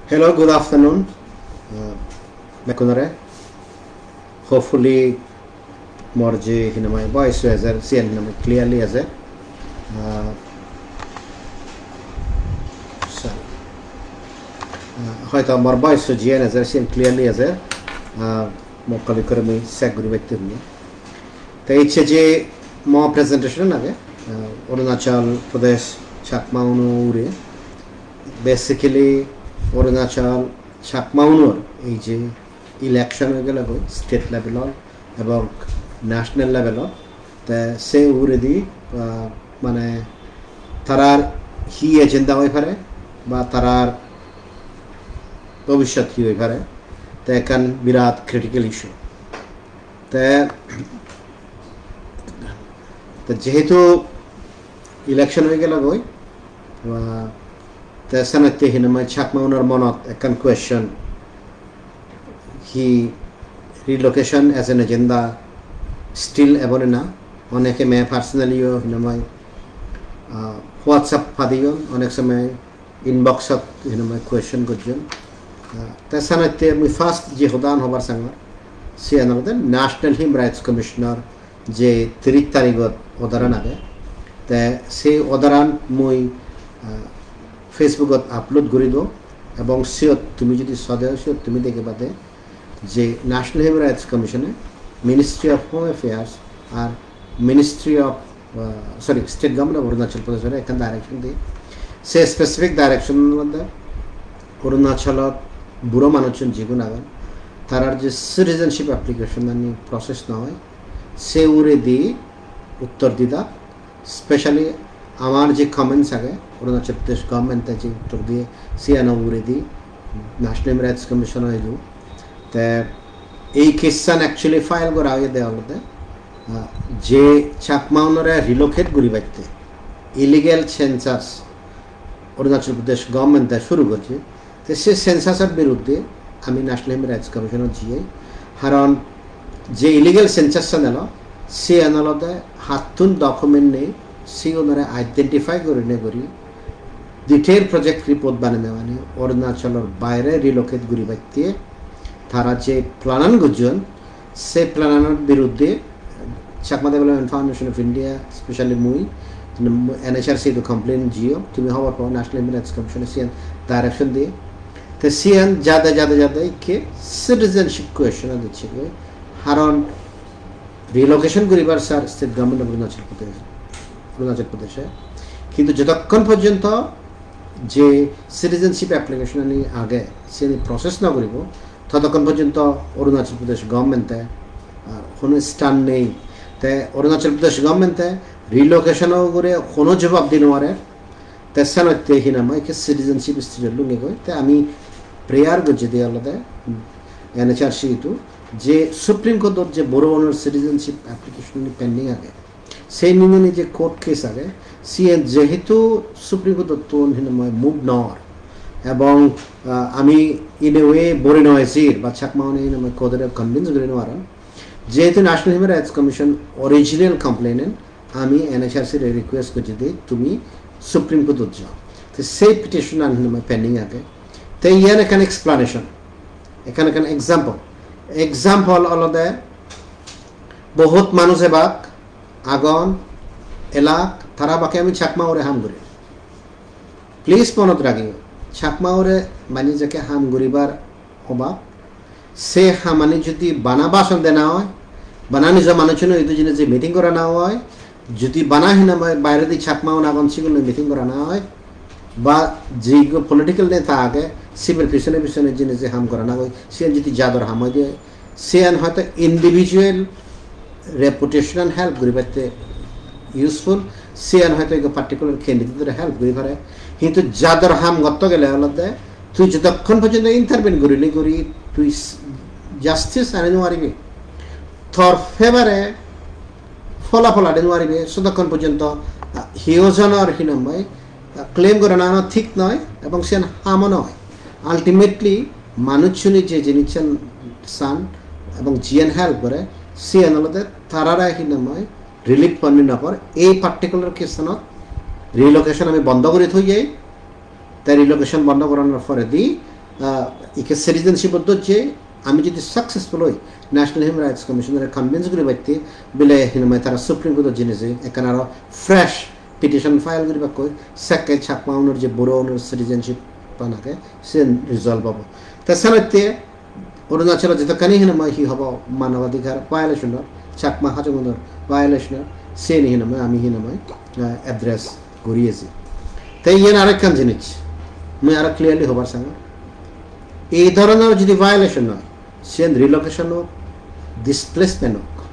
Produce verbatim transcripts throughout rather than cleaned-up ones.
Hello, good afternoon. Uh, bekkunore. Hopefully, mor je hinamai voice ejer, siyan hinamai clearly ejer. Uh, sorry. Uh, hoito mor voice jiyan ejer, siyan clearly ejer. Uh, mo colleague kore mui check guri batte huni. Te icche je mo presentation age, uh, Arunachal Pradesh Chakma uno ure. Basically, Arunachal Chakma unor ei je election oi gelo goi state level-ot ebong national level-ot. Te se uguredi, ah, mane tarar hi agenda oi pare ba tarar bobishyot hi oi pare, te ekkan birat critical issue. Te, te jehetu election oi gelo goi, ah, te senotte hinamai Chakma unor monot ekkan question, hi relocation as an agenda still ebo ne na? Oneke me personally-o hinamai, ah, WhatsApp padeyon, onek somoy inbox-ot hinamai question gojjon. Ah, te senotte mui first je hodan hobar sangor, siyan olode National Human Rights Commission-or je tiris tarigot order-an age, te se order-an mui, ah, Facebook-ot upload guri do, ebong siyot tumi jodi sode, siyot tumi degibade je National Human Rights Commission-e Ministry of Home Affairs ar Ministry of, uh, sorry, State Government of Arunachal Pradesh-ore ekkan direction diye. Se specific direction olode Arunachalot buro manuchun jigun agon, tarar je citizenship application-ani process noi, se uguredi uttor didak, specially amar je comments age, Arunachal Pradesh government-e je uttor diye, siyano uguredi National Human Rights Commission-o idu. Te ei case-an actually file gora oyede olode, ah, je Chakma unore relocate guribatte illegal census Arunachal Pradesh government-e shuru gojje, te se census-or biruddhe ami National Human Rights Commission-ot jiyei. Karon je illegal census-an elo, siyan olode hattun document nei, sigunore identify gurinei guri detail project report banenei mane Arunachalor baire relocate guribatte tara je plan-an gojjon, se plan-anor biruddhe Chakma Development Foundation of India, specially mui, N H R C idu complaint jiyo, tumi hobor pao, National Human Rights Commission-e siyan direction diye. Te siyan jade, jade, jade ikke citizenship question-an dicche goi. Karon relocation guribar sar state government of Arunachal Pradesh, Arunachal Pradesh-e. Kintu jotokkon porjonto je citizenship application-ani age, siyani process no guribo, totokkon porjonto Arunachal Pradesh government-e, ah, hono stand nei. Te Arunachal Pradesh government-e relocation-o ugure hono jobab di no pare. Te senotte hinamai ikke citizenship state-ot lungegoi. Te ami prayer gojjede olode N H R C idu je Supreme Court-ot je buro unor citizenship application pending age, sei ningini je court case age, siyen jehetu Supreme Court-ottun hinamai move no or, ebong, ah, ami in a way bori no ejir ba Chakma-une hinamai court-ore convince guri no paron, jehetu National Human Rights Commission original complainant, ami N H R C-re request gojjede tumi Supreme Court-ot jao. Te sei petition-an hinamai pending age. Te iyan ekkan explanation, ekkan ekkan example. Example olode bohut manuj ebak agon, elak, tara bake ami Chakma-ure ham guri. Please monot ragiyo, Chakma-ure mane jekke ham guribar obab, se hamani jodi bana bhason dena oi, bana nijo manuchune idu jeinei je meeting gorana oi, jodi bana hinamai bairedi Chakma-un agon sigun loi meeting gorana oi, ba jigun political neta age, sibe pisone pisone jeinei je ham gorana oi, siyan jodi jador ham oide, siyan hoito individual reputation help guribatte useful, siyan hoito ekko particular candidate-ore help guri pare. Hintu jador ham gotto gele olode tui jotokkon porjonto intervene gurinei guri tui s-, justice ani no paribe, tor favor-e pholapol ani no paribe, sotokkon porjonto, ah, hiyo jonor hinamai, ah, claim gorana thik noi ebong siyan hamo noi. Ultimately, manuchune je jinissan san ebong jiyan help gore, siyan olode tarare hinamai relief pani no por. Ei particular case-anot Relocation ami bondo guri thoyei, te relocation bondo goranor poredi, ah, ikke citizenship-ot dhojje, ami jodi successful oi, National Human Rights Commission-ore convince guribatte, bile hinamai tara Supreme Court-ot jeinei ekkan aro fresh petition file guribakkoi, sekke Chakma unor je Boro unor citizenship-an age, siyen resolve obo. Te senotte Arunachalot jedokkani hinamai hi hobo manobadhikar violation or, Chakma Hajongunor violation or, siyeni hinamai ami hinamai, ah, address guri eji. Te iyen arekkan jinis, mui aro clearly hobar sangor. Ei dhoronor jodi violation oi, siyen relocation ok, displacement ok,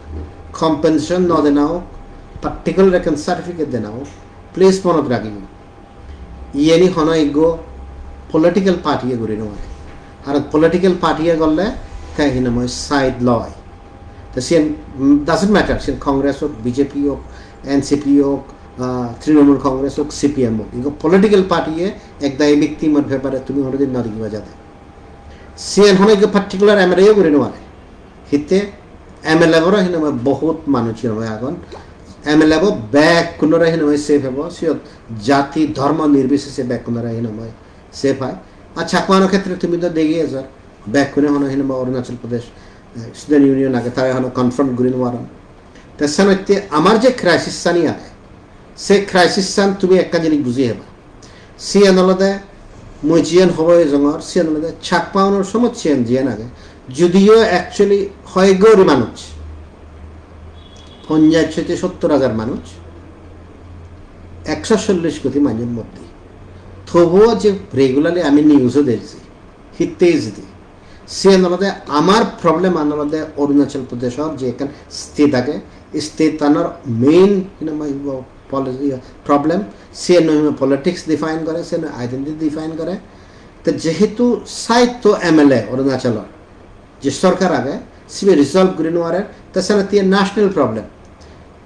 compensation no dena ok, particular ekkan certificate dena ok, please monot ragibo. Iyeni hono ekko political party-e guri no pare. Ar political party-e gorle te hinamai side loi. Te siyen, mm, doesn't matter, siyen Congress ok, B J P ok, N C P ok, ah, Trinamool Congress ok, C P M ok. Ekko political party-e ek dagi victim-or bepare tumi hono din no degiba jade. Siyen hono ekko particular M L A-o guri no pare. Hitte M L A boro hinamai bohut manuj hinamai agon. M L A bo bekkunore hinamai safe obo, siyot jati, dhormo nirbisheshe bekkunore hinamai safe oi. Ar Chakma unor khetre tumi do degi ejo, bekkune hono hinamai Arunachal Pradesh, eh, Student Union age, tara hono confront guri no paron. Te senotte amar je crisis ani age, se crisis-an tumi ekkan jinis buji heba. Siyen olode mui jiyen hobo ejongor, siyen olode Chakma unor somossyan jiyen age. Judiyo actually hoi gori manuj, ponjaj hoite sottor hajar manuj, ekso chollish koti manjor moddhe. Tobuo je regularly ami news-o degi, hitte ejidi. Siyen olode amar problem-an olode Arunachal Pradeshor je ekkan state age, state-anor main hinamai poli-, iye, problem, siyen noi politics define gore, siyen noi identity define gore. Te jehetu side to M L A Arunachalor je sorkar age, sibe resolve guri no parer, te senotte national problem.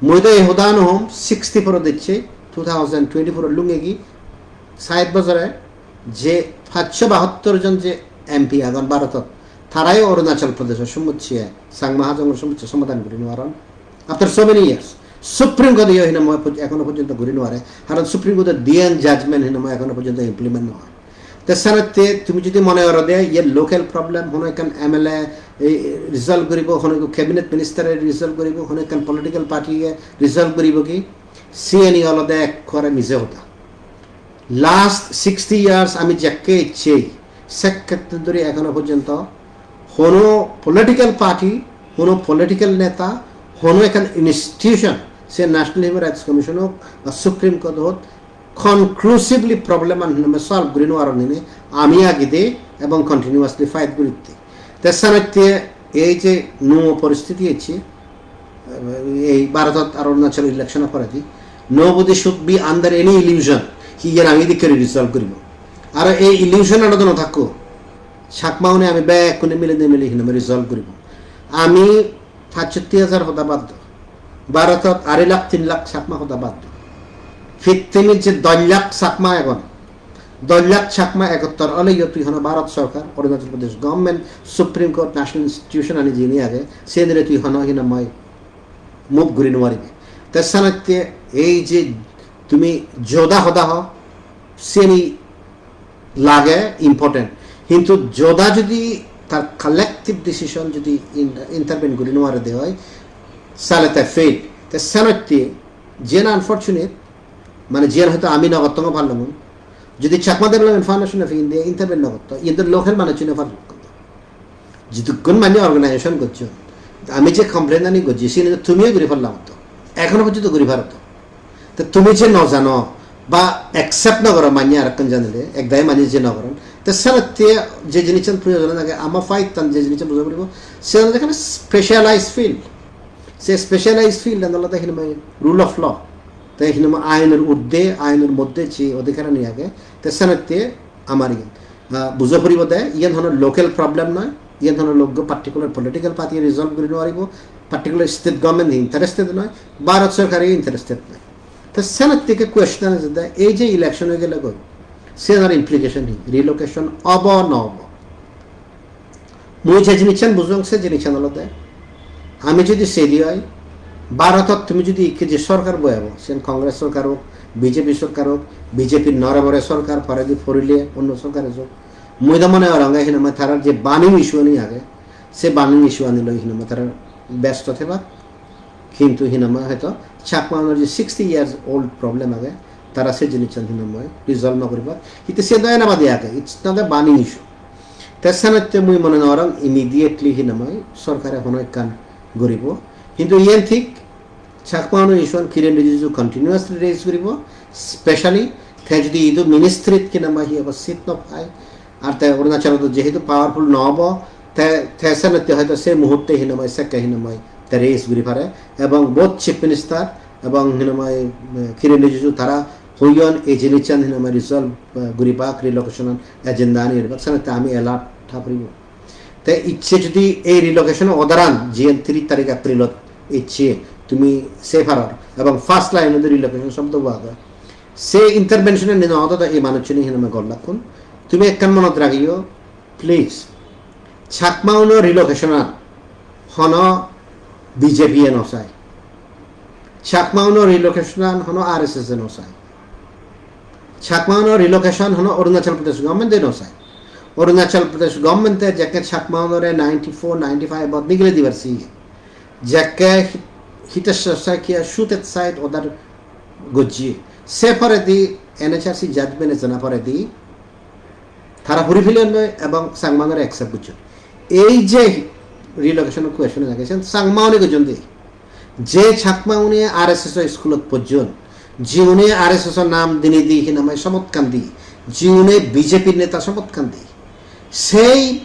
Mui do ei hoda no hom, sixty-four-ot ecche, two thousand twenty-four-ot lungegi, sait bojore je pachsho bahattor jon je M P agon Bharotot, tarayo Arunachal Pradeshor somossya, Changma Hajongor somossya somadhan guri no paron. After so many years, Supreme Court-eyo hinamai poj-, ekhono porjonto guri no pare, karon Supreme Court-or diyan judgment hinamai ekhono porjonto implement no oi. Te senotte tumi jodi mone goro de, iye local problem, hono ekkan M L A ei resolve guribo, hono ekko cabinet minister-e resolve guribo, hono ekkan political party-e resolve guribo ki, siyeni olode ekkore mije hoda. Last sixty years ami jekke ecchei, sekkettun dhuri ekhono porjonto hono political party, hono political neta, hono ekkan institution, se National Human Rights Commission hok ba Supreme Court hok, conclusively problem-an hinamai solve guri no paron hine ami agede ebong continuously fight guritte. Te senotte ei je nuo poristiti ecche, ei Bharotot ar Arunachal election-o poredi, nobody should be under any illusion hi iyan ami dikke resolve guribo. Aro ei illusion-ot no thakko, Chakma une ami bekkune mile nimile hinamai resolve guribo. Ami pachsotti hajar hoda bad do. Bharotot arei lakh tin lakh Chakma hoda bad do. Pittimit je dos lakh Chakma agon, dos lakh Chakma ekottor oleyo tui hono Bharot sorkar, Arunachal Pradesh government, Supreme Court, national institution ani jini age, siyenire tui hono hinamai move guri no paribe. Te senotte ei je tumi joda hoda ho, siyeni lage important. Hintu joda jodi tar collective decision jodi in-, intervene guri no pare de oi, sale te fail. Te senotte jiyan unfortunate, mane jiyan hoyto ami no gottongo parliament, jodi Chakma Development Foundation of India intervene no gotto, iyan do local manuj no parliament. Jidukkun mane organization gojjon, ami je complain ani gojji, sini tumiyo guri parla hoto, ekhono porjonto guri paro to. Te tumi je no jano ba accept no goro mane arekkon janile, ekdagi mane je no goron, te senotte je jinissan proyojon age, ama fight-tan je jinissan buja poribo, se olode ekkkan specialized field. Se specialized field-an olode hinamai rule of law. Te hinamai ainor urdhwe, ainor moddhe je odhikarani age, te senotte amar iyen, ah, buja poribo de, iyen hono local problem noi, iyen hono loggo particular political party resolve guri no paribo, particular state government interested noi, Bharat sorkar interested noi. Te senotte question age de, ei je election oi gele goi, siyanor implication hi, relocation obo no obo? Mui je jinissan bujong, se jinissan olode, ami jodi sei de oi, Bharotot tumi jodi ikke je sorkar bo ebo, siyan Congress sorkar hok, B J P sorkar ok, B J P norobore sorkar, poredi porile onno sorkar ejok. Mui do mone gorong hinamai tarar je burning issue ani age, se burning issue ani loi hinamai tarar besto thebak. Hintu hinamai hoito Chakma unor je sixty years old problem age, tara se jinissan hinamai resolve no guribak. Hitte se do enabadi age, it's not a burning issue. Te senotte mui mone no gorong immediately hinamai sorkare hono ekkan guribo. Hintu iyen thik, Chakma unor issue an Kiren Rijiju continuously raise guribo, specially te jodi idu ministry-t hinamai hi obo seat no pai, ar te Arunachalot jehetu powerful no obo, te, te senotte hoito se muhurte hinamai sekke hinamai te raise guri pare, ebong both chief minister ebong hinamai, eh, Kiren Rijiju tara hoyon ei jinissan hinamai resolve, eh, guribak, relocation an agenda ani guribak, senotte ami alert tha puribo. Te icche jodi ei relocation order an jiyen tiris tarik April-ot icche tumi se paror ebong first line-ot relocation shobdo bo age, se intervention ani no odo ei manuchchune hinamai gor lakkun. Tumi ekkan monot ragiyo, please, Chakma uno relocation an hono B J P e no sai. Chakma uno relocation an hono R S S e no sai. Chakma uno relocation hono Arunachal Pradesh government e no sai. Arunachal Pradesh government e jekke Chakma unore ninety-four, ninety-five ot nigile dibar siye. Jekke Hitesh Shaikia shoot aside order gojje. Se poredi N H R C judgment e jana poredi tara puri pelon noi ebong Changma unore accept gojjon. Ei je relocation question age, sen Changma une gojjon de. Je Chakma une R S S o school-ot pojjon, jiune R S S o nam dinei di hinamai somotkan di, jiune B J P neta somotkan di, sei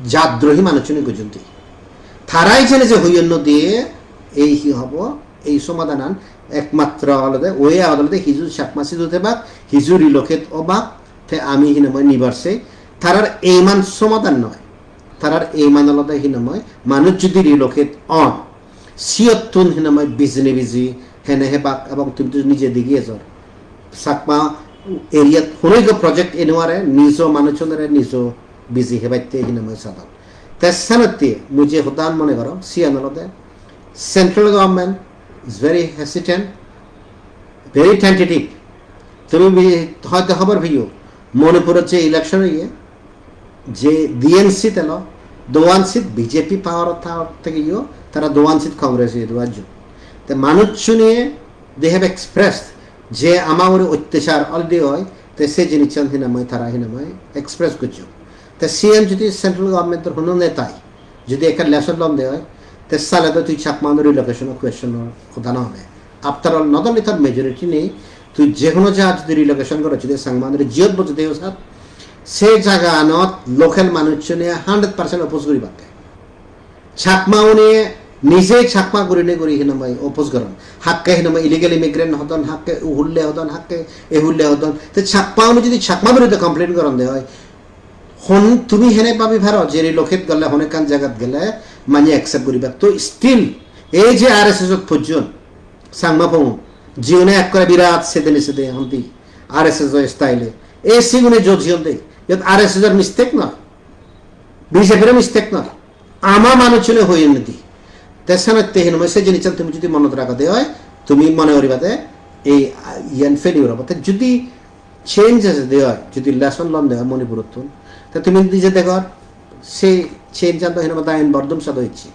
jatdrohi manuchchune gojjon de. Tarai jene je hoyon no diye, ei hi hobo, ei somadhanan ekmatro olode, way out olode hiju Chakma sidu thebak, hiju relocate obak, te ami hinamai nibar sei, tarar aim an somadhan noi. Tarar aim an olode hinamai manuj jodi relocate on, siyottun hinamai bijine biji hene hebak ebong tumi to nije degi ejor. Chakma area-t hono ekko project ene no pare, nijo manuchchunore nijo biji hebatte hinamai sadon. Te senotte mui je hodan mone gorong, siyan olode central government is very hesitant, very tentative. Tumi bi-, hoyto hobor peyo, Manipurot je election oye, je diyen seat elo, dogan seat B J P power-ot tha-, thegeyo, tara dogan seat Congress-e duo ajjo. Te manuchchune, they have expressed je ama ugure ottechar already oi, te se jinissan hinamai tara hinamai express gojjon. Te siyen jodi central government-or hono netai jodi ekkan lesson londe oi, te sale do tui Chakma-unor relocation-o question-or hoda no hobe. After all, not only tor majority nei, tui je hono jagat jodi relocation goros, jodi Changma-unore jiyot bojei diyo sat, se jaganot local manuchchune hundred percent oppose guribakke. Chakma-une nije Chakma gurinei guri hinamai oppose goron. Hakke hinamai illegal immigrant hodon, hakke uhulle hodon, hakke ehulle hodon. Te Chakma-une jodi Chakma biruddhe complain goronde oi, hon tumi hene babi paro je relocate gorle hon ekkan jagat gele manye accept guribak? To still ei je R S S-ot pojjon Changma Phung, jiune ekkore birat sedene sede honde R S S-o style-e. Ei sigune jot jiyonde, iyot R S S-or mistake noi, B J P-r mistake noi. Ama manuchchune hoyenne di. Te senotte hinamai se jinissan tumi jodi monot ragode oi, tumi mone goribade ei, ah, iyan failure obo. Te jodi change ejede oi, jodi lesson londe oi Manipurottun, te tumi nije degor se change-an do hinamai dain bordum sado icche.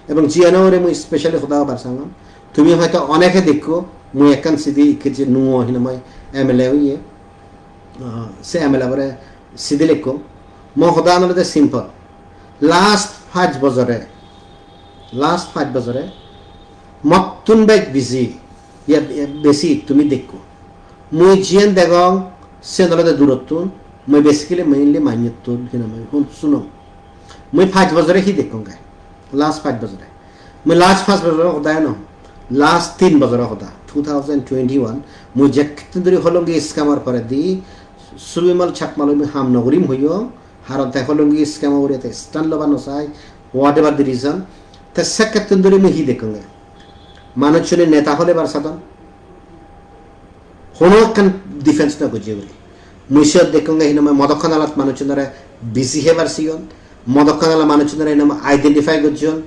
Ebong jiyano ugure mui specially hoda hobar sangor. Tumi hoyto oneke dekko, mui ekkan sidi ikke je nuo hinamai M L A oye, ah, se M L A bore sidi lekkong. Mo hoda olode simple. Last pach bojore, last pach bojore mottun bej biji, ye, ye besi tumi dekko. Mui jiyen degong, siyen olode durottun, mui basically mainly manyottun hinamai hun-, sunong. Mui pach bojore hi dekkonge? Last pach bojore. Mui last pach bojoro hoda no, last tin bojoro hoda, two thousand twenty-one, mui jekkettun duri Hollongi scam-or poredi Subimal Chakma loi mui ham no gurim hoyong, haron te Hollongi scam-o ugure te stand loba no sai, whatever the reason. Te sekkettun duri mui hi dekkonge? Manuchchune neta holebar sadon. Hono ekkan defense no gojje guri. Mui siyot dekkonge hinamai Modokka Nalat manuchchunore biji hebar siyon, Modokka Nala manuchchunore hinamai identify gojjon,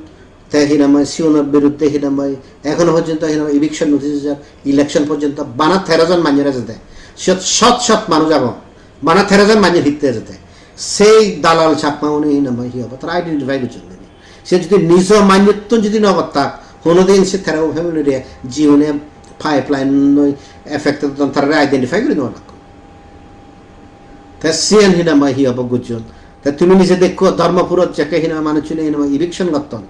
Te hinamai siunor biruddhe hinamai ekhono porjonto hinamai eviction notice ejar, election porjonto bana tero jon manjor ejede. Siyot shot shot manuj agon. Bana tero jon manjor hitte ejede. Sei dalal Chakma une hinamai hi hobo? Tara identify gojjon de ni. Se jodi nijo manjottun jodi no gottak, honodin se tero family re jiune pipeline noi affected don, tarare identify gori no gottak. Te siyen hinamai hi hobo gojjon. Te tumi nije dekko Dharmapurot jekke hinamai manuchune hinamai eviction gotton.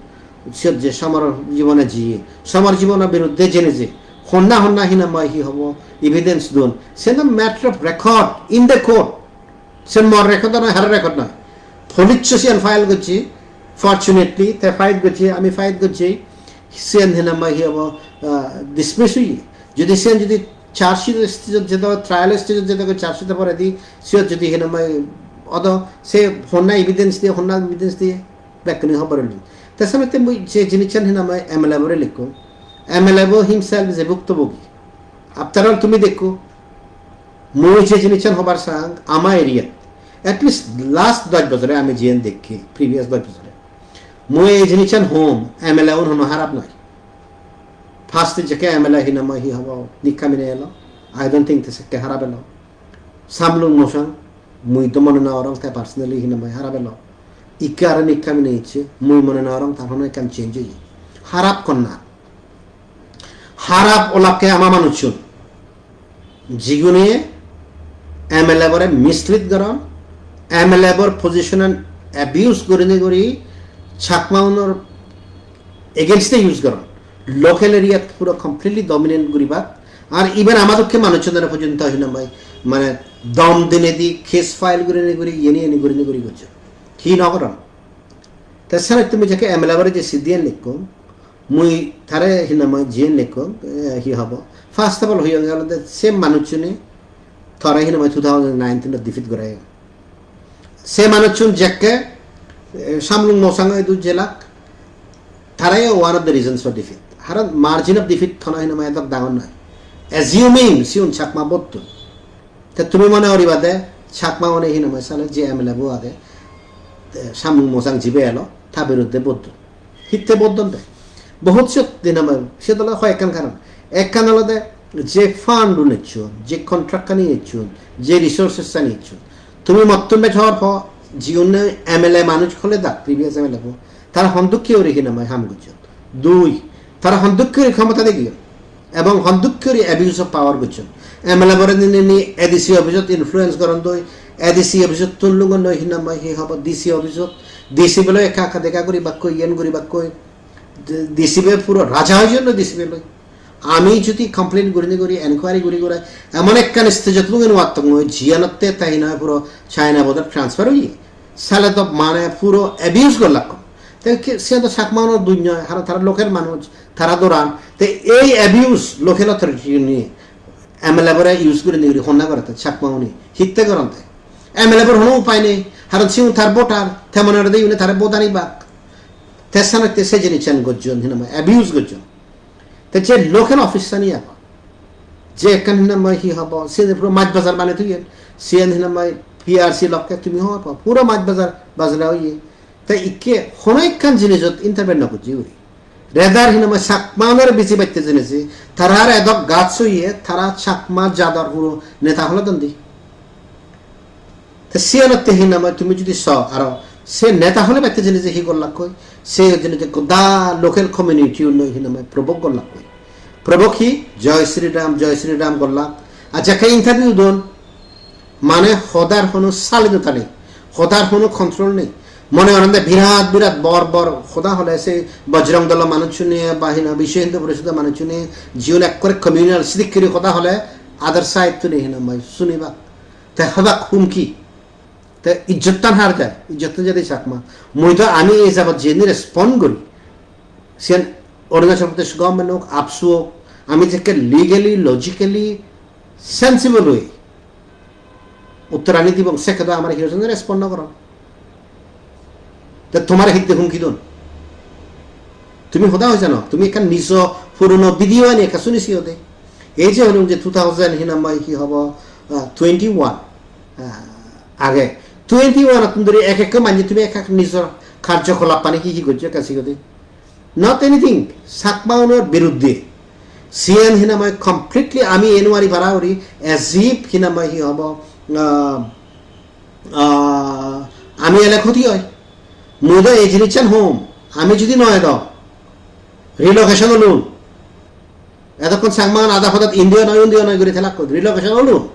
Siyot je Samar jibone jiye, Samar jibone biruddhe jene je honna honna hinamai hi hobo evidence don. Sen matter of record in the court. Sen mor record noi, har record noi. Police siyan file gojje, fortunately, te fight gojje, ami fight gojje. Siyan hinamai hi hobo, ah, dismiss oye. Jodi siyan jodi charge sheet stage-ot jedo, trial stage-ot jedo, charge sheet-o poredi, siyot jodi hinamai odo, se honna evidence diye, honna evidence diye, bekkani hobor olo. Te samette mui je jinissan hinamai M L A bore likko, M L A bo himself is a bhuktobogi. After all, tumi dekko, mui je jinissan hobar sang, ama area-t, at least last dosh bojore ami jiyen dekki, previous dosh bojore, mui ei jinissan hom, M L A un hono harap noi. First jekke M L A hinamai hi hobo, Nikka Mine elo, I don't think te sekke harap elo. Samlung Mosang, mui to mone no gorong te personally hinamai harap elo. Ikke aro Nikka Mine ecche, mui mone no gorong tar hono ekkan change oye. Harap honna? Harap olakke ama manuchun, jigune M L A bore mislead goron, M L A bor position an abuse gurinei guri Chakma unor against e use goron. Local area puro completely dominant guribak. Ar even ama dokke manuchunore porjonto hinamai, mane, dom dinei di case file gurinei guri, yeni yeni gurinei guri gojjon. Hi no goron? Te sir, tumi jekke M L A bore je sidiyan likko, mui tare hinamai jiyen likko, eh, hi hobo? First of all, hoyonge olode se manuchune tore hinamai two thousand nineteen-ot defeat gorayon. Se manuchun jekke, eh, Samlung Mosang idu jelak, tarayo one of the reasons for defeat. Haron margin of defeat hono hinamai edok dangor noi. Assuming siun Chakma vote-tun. Te tumi mone goriba de, Chakma une hinamai sale je M L A bo age, te Samlung Mosang jibe elo, ta biruddhe vote don. Hitte vote don de? Bohut siyot hinamai, siyot ole hoi ekkan karon. Ekkan olode je fund un ecchon, je contract ani ecchon, je resources ani ecchon. Tumi mottun bej hor po, jiune M L A manuj hole da, previous M L A bo, tara hon dokke guri hinamai ham gojjon. Dui, tara hon dokke guri khomota degiyon. Ebong hon dokke guri abuse of power gojjon. M L A bore nini ni A D C office-ot influence goron doi, A D C office-ot tun lungon noi hinamai hi hobo D C office-ot, D C bole ekka ekka dega guribakkoi, iyen guribakkoi. D-, D C be puro raja oijon noi D C be loi. Ami jodi complain gurinei guri, enquiry guri guri, emon ekkan stage-ot lungei no pattong noi, jiyanotte ta hinamai puro China border transfer oye. Sale to mane puro abuse gollak. Te ki, siyan to Chakma unor dui noi, haron tara local manuj, tara doran. Te ei abuse local authority ni M L A bore use gurinei guri honna gore te Chakma une. Hitte goron te? M L A bor hono upai nei. Haron siun tar voter, te mone gorede iune tare vote anibak. Te senotte se jinissan gojjon, hinamai abuse gojjon. Te je local office ani agon, je ekkan hinamai hi hobo, siyen puro maj bazar banei toyon, siyen hinamai P R C lokke tumi hobor pao, puro maj bazar bajra oye. Te ikke hono ekkan jinisot intervene no gojje uri. Rather hinamai Chakma unore biji batte jinise, tarar edok guts oye, tara Chakma jador puro neta holodon di. Te siyanotte hinamai tumi jodi so, aro se neta hole batte jene je hi gollak koi, se jene je goda local community unno hinamai provoke gollak koi. Provoke hi? Joy Sri Ram, Joy Sri Ram gollak. Ar jekke interview don, mane hodar hono salidota nei, hodar hono control nei. Mone goronde birat birat bor bor hoda hole se Bajrang Dolo manuchune ba hina Biswa Hindu Porishodo manuchune jiun ekkore communal sidikkiri hoda hole other side tune hinamai sunibak. Te hobak humki. Te ijjottan har jai, ijjottan jade Chakma. Mui do ami ei jabot jeni respond guri. Siyan Arunachal Pradesh government ok, AAPSU ok, ami jekke legally, logically sensible oi uttorani dibong, sekke do amare hiyo jone respond no goron. Te tomare hitte humki don? Tumi hoda hoi jano, tumi ekkan nijo purono video ani ekka suni siyo de. Ei je holung je two thousand hinamai hi hobo, ah, twenty-one, ah, age. Twenty-one ottun dhuri ek ekka manje tumi ek ek nijor karjokolap ani hi hi gojjo ekka siyo de. Not anything. Chakma unor biruddhe. Siyen hinamai completely ami enwari para uri as if hinamai hi hobo, ah, ah, ami ele khoti oi. Mudo ei jinisan hom, ami jodi noi do, relocation olun. Edokkon Changma ada podat India noi, India noi guri thelak koi, relocation olun.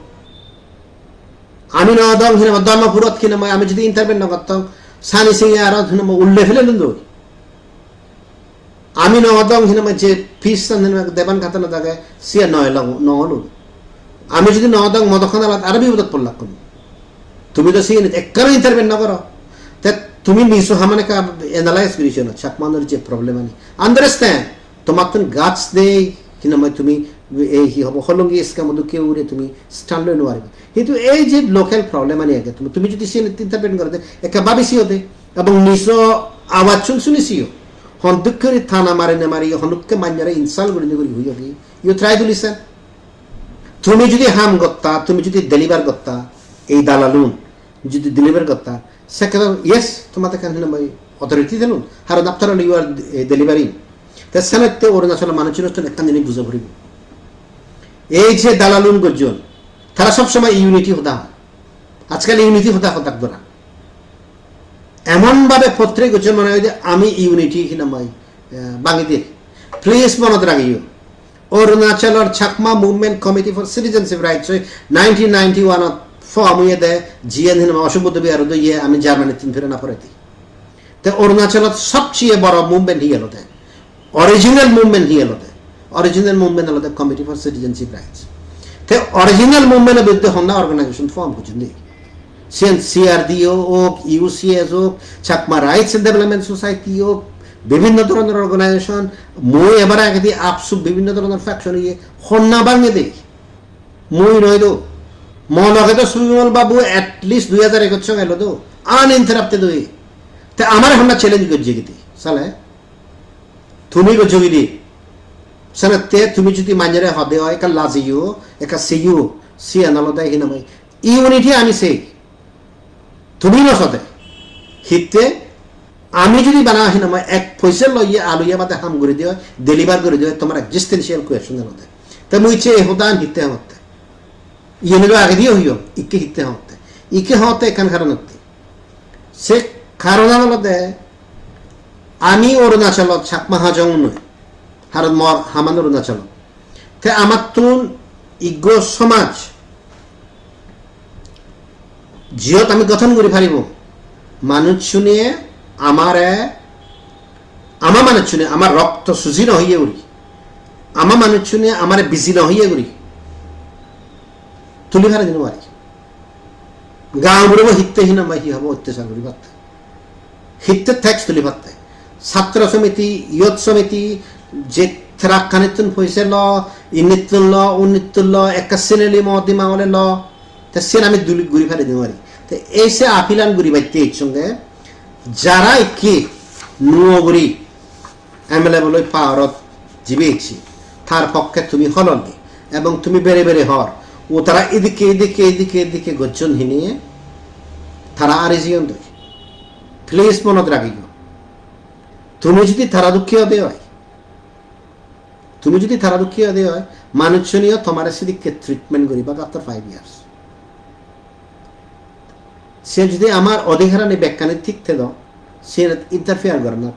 Ami no dong hinamai Dharmapurot hinamai ami jodi intervene no gottong, Sani Singh aro hinamai ulle fele lun doi. Ami no odong hinamai je peace san hinamai deban khatana dage, siya no elong, no olun. Ami jodi no odong modokkan alat aro bipodot pollakkun. Tumi to siyen ekkano intervene no goro. Te tumi niso hamane ka analyze guri sono, Chakma unor je problem ani. Understand, tomattun guts nei, hinamai tumi ei hi hobo holongi scam dokke ure tumi stand loi no pariba. Hintu ei je local problem ani age, tumi, tumi jodi siyen intervene goro de, ekka babi siyo de. Ebong nijo awajchun suni siyo. Honduk guri tana mari na mari, hondukke manjore insult guri guri huyo ki. You try to listen. Tumi jodi ham gotta, tumi jodi deliver gotta, ei dalalun jodi deliver gotta, sekkene yes, tomar ekkan hinamai authority delun. Haron after all you are, eh, delivering. Te senotte Arunachal manuchunotun ekkan jinis buja poribo. Ei je dalalun gojjon, tara sob somoi unity hoda hon. Ajkal unity hoda hoda gora. Emon bhabe portray gojjon mone hoide ami unity hinamai, eh, bhangi dir. Please monot ragiyo. Arunachalor Chakma Movement Committee for Citizenship Rights oi nineteen ninety-one ot form oyede, jiyen hinamai Ashok Buddha Vihar ot oye, ami Germany tun phirana poredi. Te Arunachalot sobcheye boro movement hi olode? Original movement hi olode? Original movement olode Committee for Citizenship Rights. Te original movement-o biruddhe honna organization form gojjon de? Siyen C R D O ok, U C S ok, Chakma Rights and Development Society ok, bibhinno dhoronor organization, mui ebar agedi AAPSU bibhinno dhoronor faction oye, honna bhange de? Mui noi do. Mo loge do Subimal babu at least dui hajar ekkuj elo do, uninterrupted oye. Te amare honna challenge gojje gidi, sale? Tumi gojjo gidi. Senotte tumi jodi manjore hode oi, ekka lajiyo, ekka seyo, siyan olode hinamai unity ami sei. Tumi no sode. Hitte ami jodi bana hinamai ek poise loye aluye bade ham guri diyo, deliver guri diyo, tomar existential question olode. Te mui se hodan hitte hotte. Iyeni do agediyo hoyong, ikke hitte hotte. Ikke hotte ekkan karon otte. Se karonan olode ami Arunachalot Chakma Hajong noi. Haron mor haman Arunachalot. Te amattun iggo somaj jiyot ami gothon guri paribo. Manuchchune amare, ama manuchchune amar rokto suji no hoye guri. Ama manuchchune amare biji no hoye guri. Tuli pare dino pari. Gaonburo hitte hinamai hi hobo ottechar guri patte. Hitte tax tuli patte. Chhatro somiti, youth somiti, je truck hanittun poise lo, inittun lo, unittun lo, ekka sineli mo dima ole lo. Te siyen ami duli guri pari dino pari. Te ei se appeal an guri batte ek songe jara ikke nuo guri M L A boloi power-ot jibe ecche, tar pokke tumi holoni ebong tumi bere bere hor, o tara idikke, idikke, idikke, idikke gojjon hiniye tara ari jeyon doi. Please monot ragiyo. Tumi jodi tara dokke ode oi, tumi jodi tara dokke ode oi, manuchchuniyo tomare sidikke treatment guribak after five years. Se jodi amar odhikarani bekkani thik thedo, se interfere gorana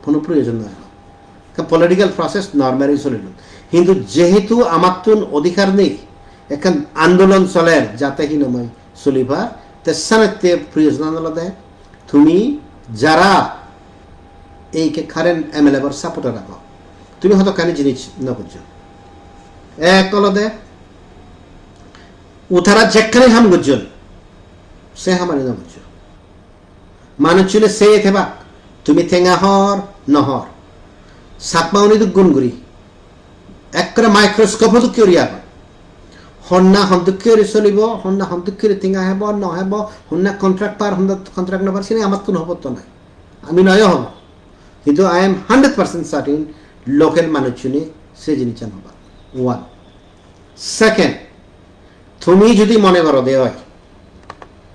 hono proyojon nei. Ekkan political process normally solilun. Hintu jehetu amattun odhikar nei, ekkan andolon soler jate hinamai solibar, te senotte proyojon olode tumi jara ei ke current M L A bor supporter ago, tumi hodokkani jinis no gojjo. Ek olode utara jekkani ham gojjon, se hamani no gojjo. Manuchchune seye thebak, tumi tenga hor, no hor. Chakma uni duggun guri. Ekkore microscope dokke guri agon. Honna hon dokke guri solibo, honna hon dokke guri tenga hebo, no hebo, honna contract par, honna contract no par, sini amattun hobor to nai. Ami noyo hobo. Hintu I am hundred percent certain local manuchchune se jinissan hobak. One. Second, tumi jodi mone goro de oi,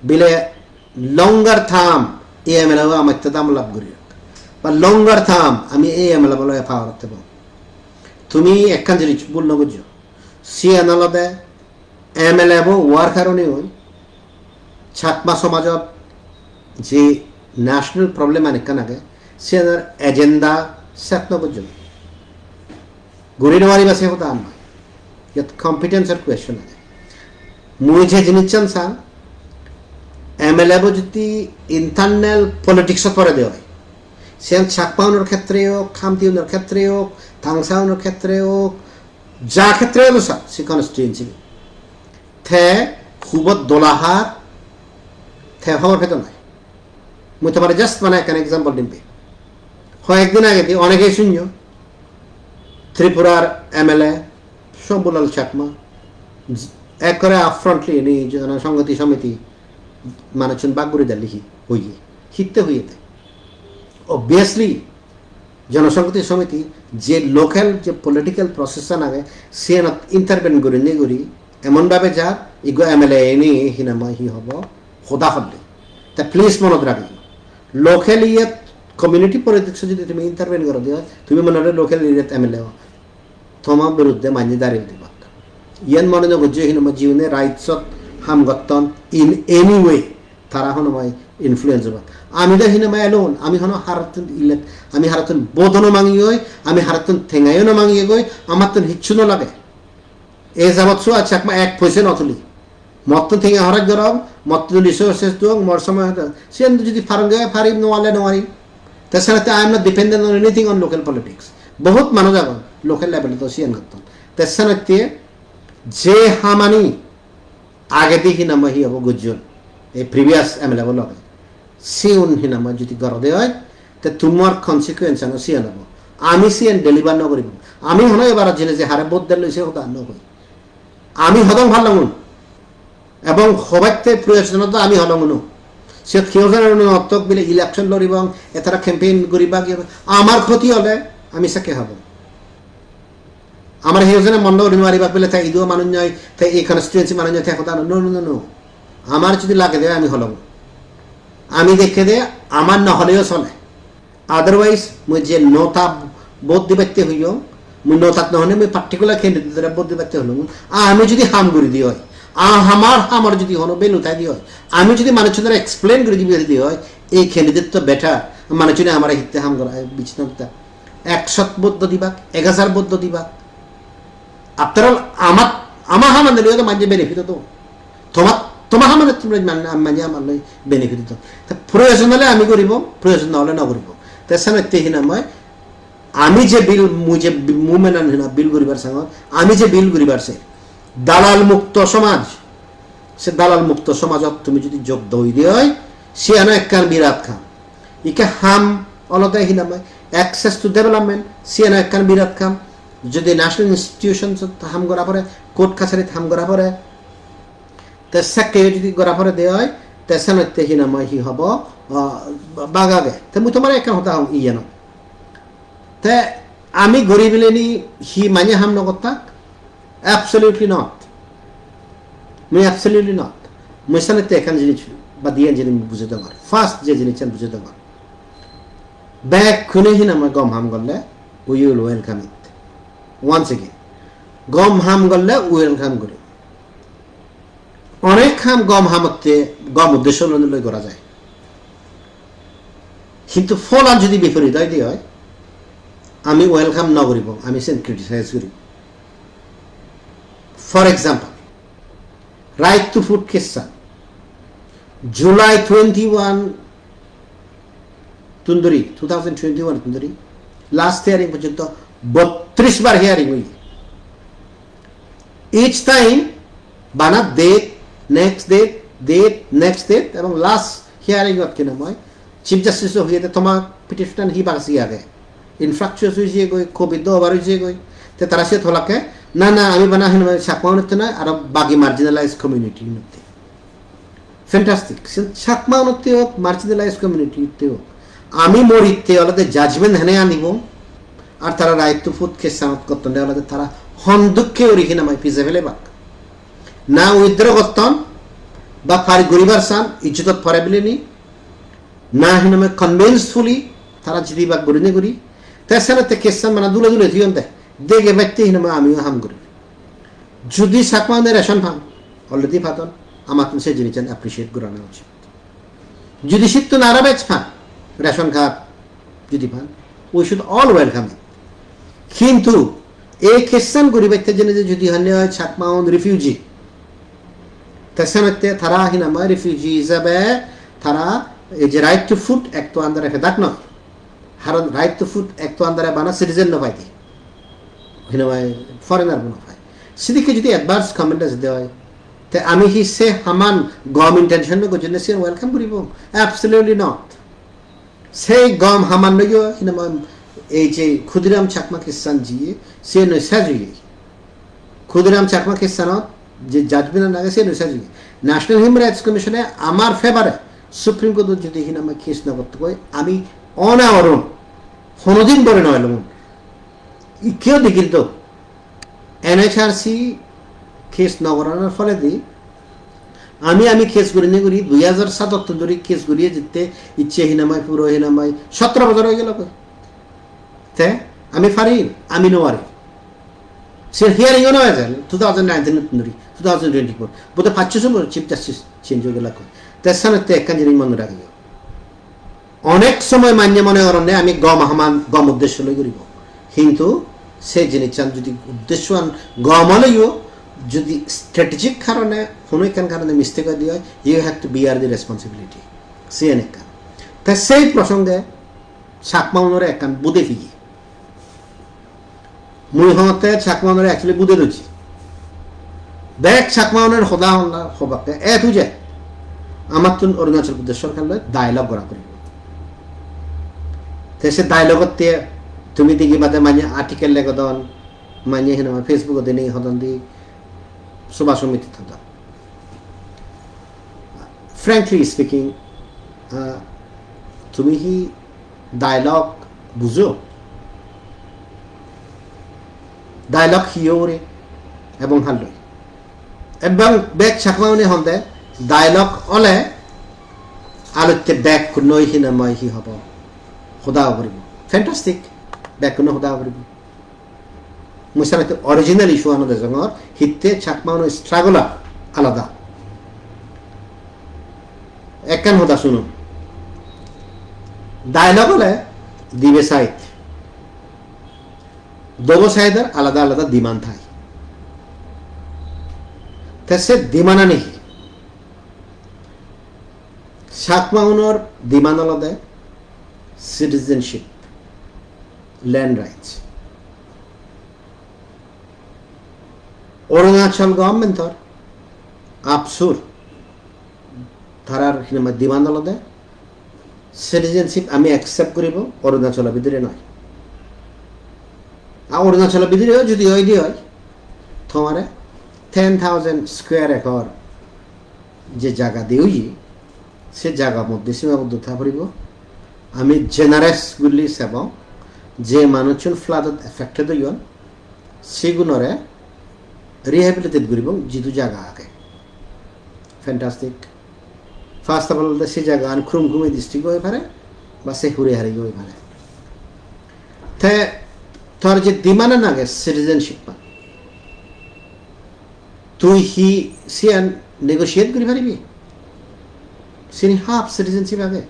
bile longer term ei M L A bo amatte dam lab guri. Ba longer term ami ei M L A bo loi power ot thebo. Tumi ekkan jinis bhul no gojjo. Siyan olode M L A bo worker une oi Chakma somajot je national problem an ekkan age, siyanor agenda set no gojjon. Guri no pariba se hoda an noi. Iyot competence or question age. Mui je jinissan sang, M L A bo jodi internal politics ot pore de oi, siyan Chakma unor khetre ok, Khamti unor khetre ok, Tangsa unor khetre ok, ja khetre ok sa, se constituency. Te hubot dolahar, te hobor pedo noi. Mui tomare just mane ekkan example dim be. Hoyek din agedi onege sunyo, Tripurar M L A Shambhulal Chakma ekkore upfrontly ini Jonosonghoti Samiti manuchun bag guri dali hi hoye, hitte hoye te. Obviously, Jonosonghoti Samiti je local je political process an age, siyanot intervene gurinei guri emon bhabe jar, igo M L A ini hinamai hi hobo, hoda holle. Ta please monot ragiyo. Local iyet community politics jodi tumi intervene goro de oi, tumi mone hore local iyet M L A o, toma biruddhe manye dari dibak. Iyan mone no gojjo hinamai jiune rights ot ham gotton in any way, tara hono mai influence obo. Ami do hinamai alone, ami hono harottun illet, ami harottun vote o no mangi oi, ami harottun tengayo no mangi goi, amattun hicchu no lage. E jabot Suhas Chakma ek poise no tuli. Mottun tenga horoj gorong, mottun resources duong, mor somoy hodo. Siyan jodi parong ge pari, no pale no pari. Te senotte I am not dependent on anything on local politics. Bohut manuj agon local level to siyan gotton. Te senotte je hamani agedi hinamai hi hobo gojjon, ei previous M L A bo loge, siun hinamai jodi goro de oi, te tumor consequence ano siyan obo. Ami siyan deliver no guribong. Ami hono ebar jene je hare vote del loi se hoda no hoi. Ami hodong pallongun. Ebong hobatte proyojon to ami hodong unu. Siyot keyo jone no ottok bile election loribong, etara campaign guribak, iye, amar khoti ole ami sekke hobong. Amar heyojone mon guri no paribak bile te idu manuj noi, te ei constituency manuj noi, te hoda no, no, no, no, no. Amar jodi lage de ami holong. Ami dekke de amar no holeyo sole. Otherwise, mui je nota vote dibatte hoyong, mui notat no hone mui particular candidate-ore vote dibatte holong. Ami jodi ham guri di oi, a hamar hamar jodi hono value thai di oi, ami jodi manuchunore explain guri di oi, ei candidate to better, manuchune amare hitte ham gora, bichna ditta. Ekshot vote do dibak, ek hajar vote do dibak. After all, ama, ama hamane loi do manje benefit odo. Toma, toma hamane tumi man-, manje amar loi benefit odo. Te proyojon ole ami guribo, proyojon no ole no guribo. Te senotte hinamai, ami je bill, mui je bi-, movement an hina bill guribar sangot, ami je bill guribar se dalal mukto somaj, se dalal mukto somajot tumi jodi jog doi de oi, siyano ekkan birat ham. Ikke ham olode hinamai access to development, siyano ekkan birat ham. Jodi national institutions ham gora pore, court kacharit ham gora pore, te sekke jodi gora pore de oi, te senotte hinamai hi hobo, ah, bag age. Te mui tomare ekkan hoda hong iyeno. Te ami guri bileni hi manye ham no gottak? Absolutely not. Mui absolutely not. Mui senotte ekkan jinis ba diyan jinis mui bujei dongor. First je jinissan bujei dongor. Bekkune hinamai gom ham golle, we will welcome it. Once again, gom ham golle welcome guri. Onek ham gom hamotte, gom uddesho loi loi gora jai. Hintu pholan jodi biporit oi de oi, ami welcome no guribong, ami sen criticize guribong. For example, right to food case-an. July twenty-one tun dhuri, two thousand twenty-one tun dhuri, last hearing porjonto bottrish bar hearing oye. Each time bana date, next date, date, next date, ebong last hearing ot hinamai Chief Justice o hoyede toma petition hi bagi age. Infractuous oi jiyegoi, covid do over oi jiyegoi. Te tara siyot holakke, na, na, ami bana hinamai Chakma unotte noi, aro bagi marginalized community unotte. Fantastic. Se Chakma unotte ok, marginalized community utte ok. Ami moritte olode judgment hene anibo. Ar tara right to food case-anot gottonde olode tara hondukke uri hinamai pije pelebak. Na withdraw gotton, ba pari guribar san, ijjotot pore bileni, na hinamai convincefully, Tara jidibak gurinei guri. Te senotte case-an bana dule dule thoyonde. Dege batte hinamai amiyo ham guri. Judi Chakmaune ration pan, already padon, amattun se jinissan appreciate gorana uchit. Judi sittun aro bej pan, ration card judi pan, we should all welcome it. Kintu ei case-an guribatte jene je judi honne oi Chakmaun refugee, te senotte tara hinamai refugee hisabe tara ei je Right to Food Act-o under-e pedak noi. Haron Right to Food Act-o under-e bana citizen no paide. Hinamai foreigner bo no pai. Sidikke judi adverse comment ejede oi, te ami hi se haman gom intention loi gojjone siyen welcome guribo? Absolutely not. Sei gom haman loiyo hinamai ei je Khudiram Chakma case-an jiye, siyen oi sej oye. Khudiram Chakma case-anot je judgment-an age siyen oi sej oye. National Human Rights Commission-e amar favor-e Supreme Court-ot jodi hinamai case no gotte oi, ami ona orun honodin bore no elong. Ikkeo degir do. N H R C case no goranar foledi ami, ami case gurinei guri dui hajar satottun dhuri case guriye jitte icche hinamai puro hinamai sotro bojor oi gelo goi. Te ami pari, ami no pari. Se hearing-o no ejer two thousand nineteen dhuri two thousand twenty-four. Bote paccho somoi Chief Justice change oi gelo goi. Te senotte ekkan jinis mone ragiyo. Onek somoy manye mone goronne ami gom haman gom uddesho loi guribo. Hintu se jinissan judi uddeshoan gom oleyo, judi strategic karone, hono ekkan karone mistake oi de oi, you have to bear the responsibility. Siyen ekkan. Te sei prosonge Chakmaunore ekkan bude piye. Mui hongotte Chakmaunore actually bude dojji. Bek Chakmaunor hoda honna hobakke A to Z. Amattun Arunachal Pradesh sorkar loi dialogue gora poribo. Te se dialogue-otte tumi degi bade manye article legodon, manye hinamai Facebook-ot deni hodon di, Sobha Somiti hodon. Frankly speaking, uh, tumi hi dialogue bujo? Dialogue hi ore ebong halloi? Ebong bek Chakmaune honde dialogue ole alotte bekkunoi hinamai hi hobo? Hoda guribo. Fantastic. Bekkunoi hoda guribo. Mui senotte original issue-ano dejongor, hitte Chakmauno struggle alada. Ekkan hoda sunon. Dialogue ole dibe side. Dobo side-or alada alada demand thai. Te se demand-ani hi? Chakmaunor demand olode citizenship, land rights. Arunachal government-or AAPSU-r tarar hinamai demand olode citizenship ami accept guribo, Arunachalo bidire noi. Ar Arunachalo bidire jodi oi de oi, tomare ten thousand square acre je jaga de oye, se jaga moddhe simaboddho tha poribo. Ami generous guri sebong, je manuchun flood-ot affected oyon, sigunore rehabilitate guribong jidu jaga age. Fantastic. First of all, se jagagan Kurung Kumey district oi pare, ba se hure hari oi pare. Te tor je demand-an age citizenship-an, tui hi siyan negotiate guri paribi? Sini half citizenship age.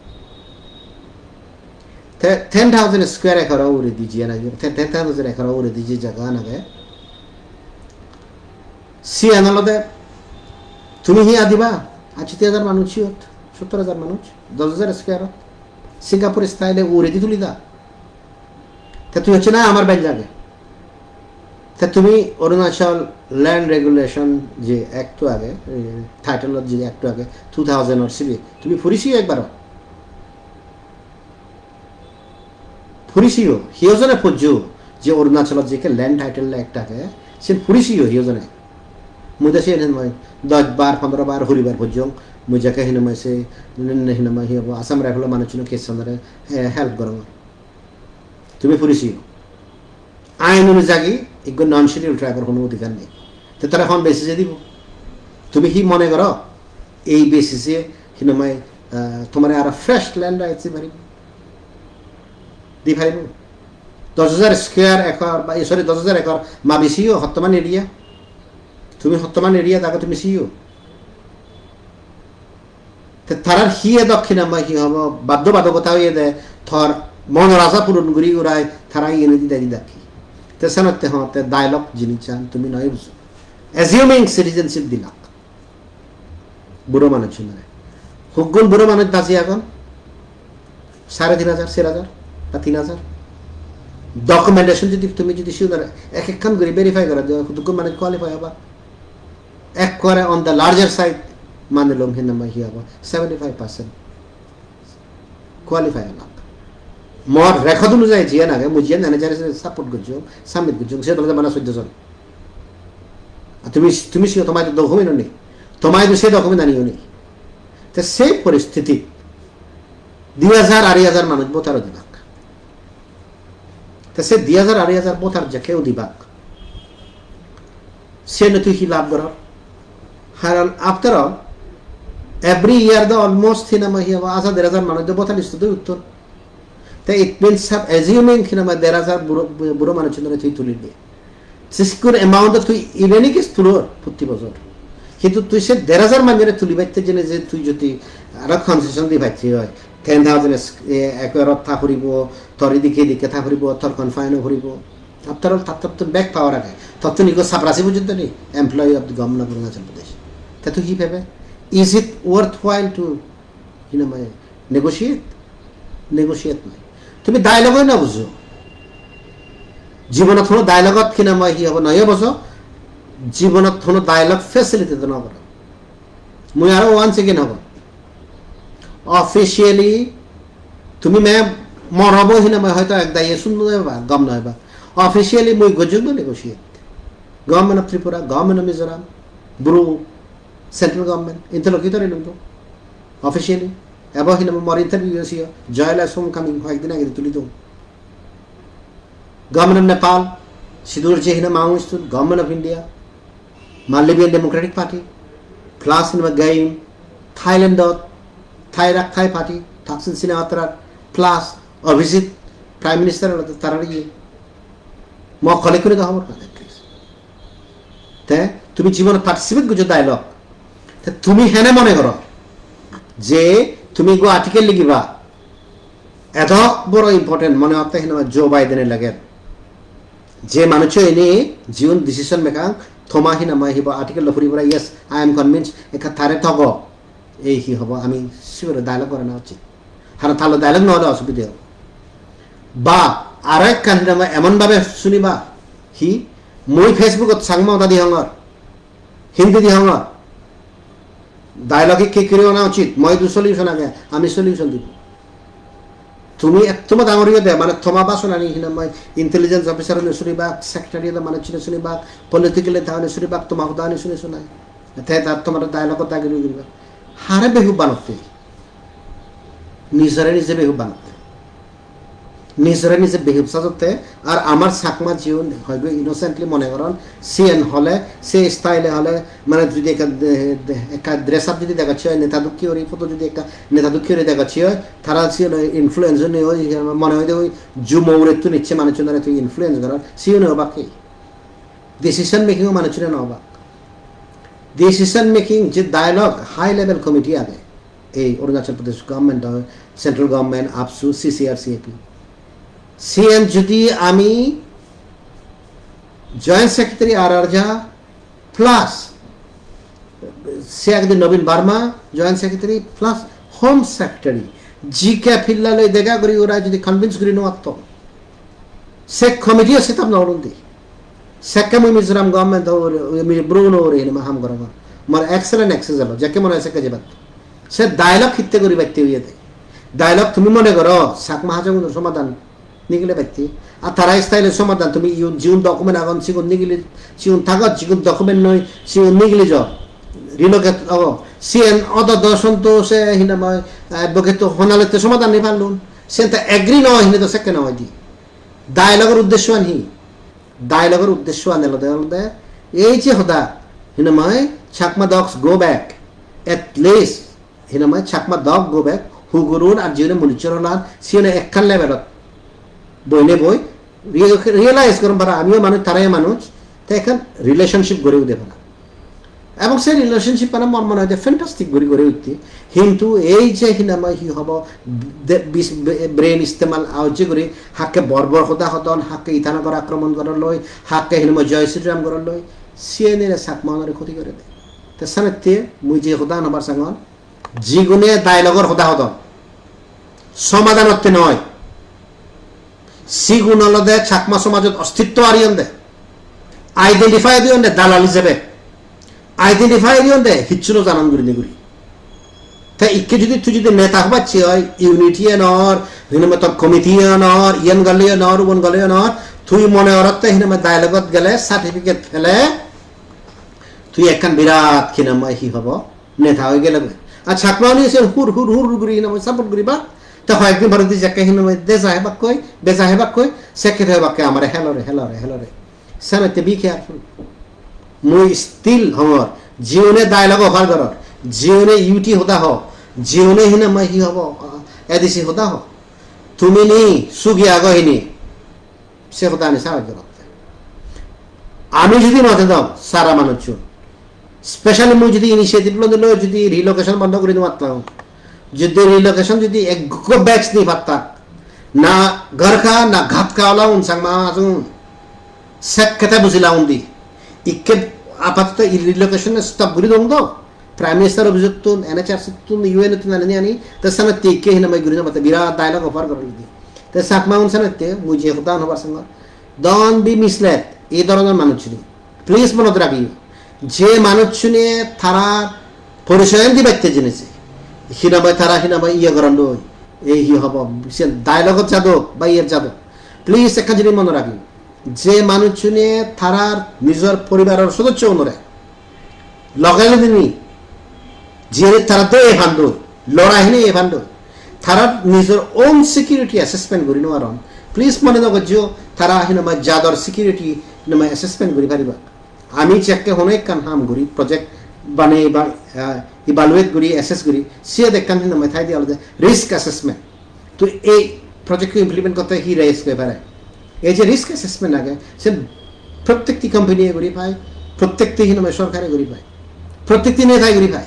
Te ten thousand square acre uguredi jiyan age, te ten thousand acre uguredi je jaga an age, siyan olode tumi hi adiba? Achchatti hajar manuj siyot, sottor hajar manuj, dos hajar square ot. Singapore style e uguredi tuli da. Te tui hocche na amar bel jage. Te tumi Arunachal Land Regulation je Act to age, eh, title je Act to age, two thousand or sibe, tumi puri siyo ekbaro. Puri siyo, hiyojone pojjo je Arunachalot je Land Title Act age, sen puri siyo hiyojone. Mui do siyen mui dos bar, pondro bar, huri bar pojjong, mui jekke hinamai se, hinamai hi hobo, Assam Rifle manuchchune case sanare, eh, help gorongor. Tumi puri siyo. Ain onujagi ekko non schedule tribe-or hono odhikar nei. Te tara hon basis-e dibo? Tumi hi mone goro? Ei basis-e hinamai, ah, tomare aro fresh land rights di paribo? di paribo? Dos hajar square acre ba, sorry, dos hajar acre mabi siyo hottoman area. Tumi hottoman area dago tumi siyo. Te tarar hiye dokkina ma hi hobo, baddo badogota oyede, tor monor aja puron guri urai tara iyeni didai didakki. Te senotte hotte dialogue jinisan tumi noi bujo. Assuming citizenship dilak buro manuchunore. Huggun buro manuch baji agon? Sare tin hajar, ser hajar, ba tin hajar. Documentation jodi tumi jodi siunore ek ekkan guri verify goro je hudukko manuch qualify oba. Ekkore on the larger side, mane lom hinna ma hi hobo, seventy five percent qualify olak. Mor record onujayi jiyan age, mui jiyan NHRC support gojjong, submit gojjong, se dole bana soddo jon. Ar tumi, tumi siyo tomai to document oni, tomai to se document ani oni. Te se poristiti di hajar, arei hajar manuj voter odibak. Te se di hajar, arei hajar voter jekke udibak, siyeno tui hi lab goror? Karon after all, every year do almost hinamai hi hobo, aja der hajar manuj do voter list-ot utton. Te it means sab assuming hinamai der hajar buro, buro manuchunore tui tulile. Sikkun amount tui even ki tulor protti bojor. Hintu tui se der hajar manjore tuli batte jene je tui jodi aro concession di patte oi, ten thousand, eh, acre-ot ta puribo, tor idikke idikke ta puribo, tor confine o puribo. After all, tar tottun bek power age. Tottun igo saprasi pojjonto ni, employee of the government of Arunachal Pradesh. Te tui hi pebe? Is it worthwhile to, hinamai, negotiate? Negotiate noi. Tumi dialogue-oi no bujo. Jibonot hono dialogue-ot hinamai hi hobo noi bujo. Jibonot hono dialogue facilitate no goro. Mui aro once again hobo. Officially, tumi me mor hobo hinamai hoito ek dagi sunno eba, gom no eba. Officially mui gojjong no negotiate. Government of Tripura, Government of Mizoram, Bru, Central Government, interlocutor elung to. Officially, ebo hinamai mor interview osiyo, Joy Lal's Homecoming, hoyek din age tuli dong. Government of Nepal, sidur je hinamai Maoist-un, Government of India, Maldivian Democratic Party, plus hinamai Gayoom, Thailand-ot, Thai Rak Thai Party, Thaksin Shinawatra, plus Abhisit, Prime Minister olode tarar iye. Mo colleague-une do hobor pan, at least. Te tumi jibonot participate gojjo dialogue. Te tumi hene mone goro je tumi go article ligiba, eto boro important mone hotte hinamai Joe Biden-e leger. Je manuccho ini jiun decision maker, toma hinamai hibo article lo puri pura, "Yes, I am convinced," ekka tare togo. Ei hi hobo, ami sigore dialogue gorana uchit. Haron talo dialogue no ole osubide obo. Ba aro ekkan hinamai emon babe suniba, hi, mui Facebook-ot Changma hoda di hongor, Hindi di hongor. Dialogue hi kuri ona uchit, moi idu solution age, ami solution dibo. Tumi ettomo dangor oyede, mane toma bhashon ani hinamai intelligence officer-une sunibak, secretary-o manuchune sunibak, political neta-une sunibak, toma hoda ani suni sunai. Te ta tomar dialogue-ot dagi guri guriba. Hare behub banotte? Nijore nije behub banotte. Nijore nije behub sajotte, ar amar Chakma jiun hoibo innocently mone goron, siyen hole, se style-e hole, mane jodi ekka de-, de-, ekka dress up jodi degacche oi, neta dokke guri photo jodi ekka neta dokke guri degacche oi, tara siyen oi influence oi, oi mone hoide oi jumo urettun icche manuchunore tui influence goror, siyen oi obakke. Decision making-o manuchune no obak. Decision making je dialogue high level committee age, ei Arunachal Pradesh government, central government, AAPSU, C C R C A P. Siyen jodi ami joint secretary R R Jha plus se agedi Naveen Verma, joint secretary plus home secretary, G K Pillai loi dega guri ora jodi convince guri no atto, se committee-o set up no olundi. Sekke mui Mizoram government-o ugure, ugure, mi-, Bru-no ugure hinamai ham gorongor. Mor excellent access elo, jekke mone hoy sekke jebat. Se dialogue hitte guri batte oyede? Dialogue tumi mone goro, Chakma Hajongunor somadan nigile batte? Ar tara style-e somadan tumi iyun jiun document agon, sigun nigili, sigun thagot, jigun document noi, sigun nigili jo. Relocate obo. Siyen odo do sonto se hinamai advocate-o honalette somadan ni pallun. Siyen te agree no oi, hine do sekke no oi di. Dialogue-or uddeshoan hi? Dialogue-or uddeshoan olode, olode ei je hoda, hinamai Chakma dogs go back. At least, hinamai Chakma dog go back, hugurun ar jiune munichor olan, siune ekkan level-ot. Boine boi re-, realize goron para amiyo manuj, tarayo manuj, te ekkan relationship gori ude para. Ebong se relationship mane mor mone hoy je fantastic guri gori utte. Hintu ei je hinamai hi hobo, de-, bis-, be-, brain istemal aujje guri hakke bor bor hoda hodon, hakke Itanagar akromon goron loi, hakke hinamai Joy Shri Ram goron loi, siyenire Chakma unore khoti gore de. Te sanette mui je hoda hobar sangon, jigune dialogue-or hoda hodon, somadhanotte noi, sigun olode Chakma somajot ostitto ariyon de, identify diyon de dalal ijebe, identify diyon de hissu no janon gurinei guri. Te ikke judi tui judi neta hobacche oi, unity anor, hinamai tor committee anor, iyan gale anor, ubon gale anor, tui mone orotte hinamai dialogue-ot gele certificate pele, tui ekkan birat hinamai hi hobo, neta oi gele goi. Ar Chakma-une sen hur hur hur hur guri hinamai support guriba. Te hoyekdin pore di jekke hinamai deja hebakkoi, beja hebakkoi, sekke te hebakke amare helore, helore, helore. Senotte be careful. Mui still hongor, jiune dialogue offer goror, jiune U T hoda ho, jiune hinamai hi hobo, A D C hoda ho. Tumi ni sugi ago hini. Se hodani sahajjo gotte. Ami judi no thedong, sara manuchun. Specially mui judi initiative loi loi judi relocation bondo guri no patlang. Judi relocation judi ekko batch ni pattak. Na Gorkha, na Ghatka ola un Changma ajun. Sekkete bujila undi. Ikke apatoto relocation stop guri dong do. Prime Minister office-ottun, N H R C-ottun, U N-ottun anani ani, te senotte ikke hinamai guri no patte, birat dialogue offer goron di. Te Chakma-un senotte, mui je hodan hobar sangor, don't be misled, ei dhoronor manuchchune. Please monot ragiyo, je manuchchune tara porichoyan dibatte jinise, hinamai tara hinamai iye goron doi, ei hi hobo, se dialogue-ot jadok, ba iyet jadok. Please ekkan jinis monot ragiyo. Je manuchchune tarar nijor poribaror sodosyo unore loge loi dinei, jiyeni tara de e pandoi, lorai hine e pandoi, tarar nijor own security assessment guri no paron. Please mone no gojjo, tara hinamai jador security hinamai assessment guri pariba. Ami jekke hono ekkan ham guri, project banei ba, ah, evaluate guri, assess guri, siyot ekkan hinamai thai de olode risk assessment. To ei project ko implement korte hi risk oi pare? Ei je risk assessment age, se prottekti company e guri pai, prottekti hinamai sorkare guri pai, prottekti netai guri pai.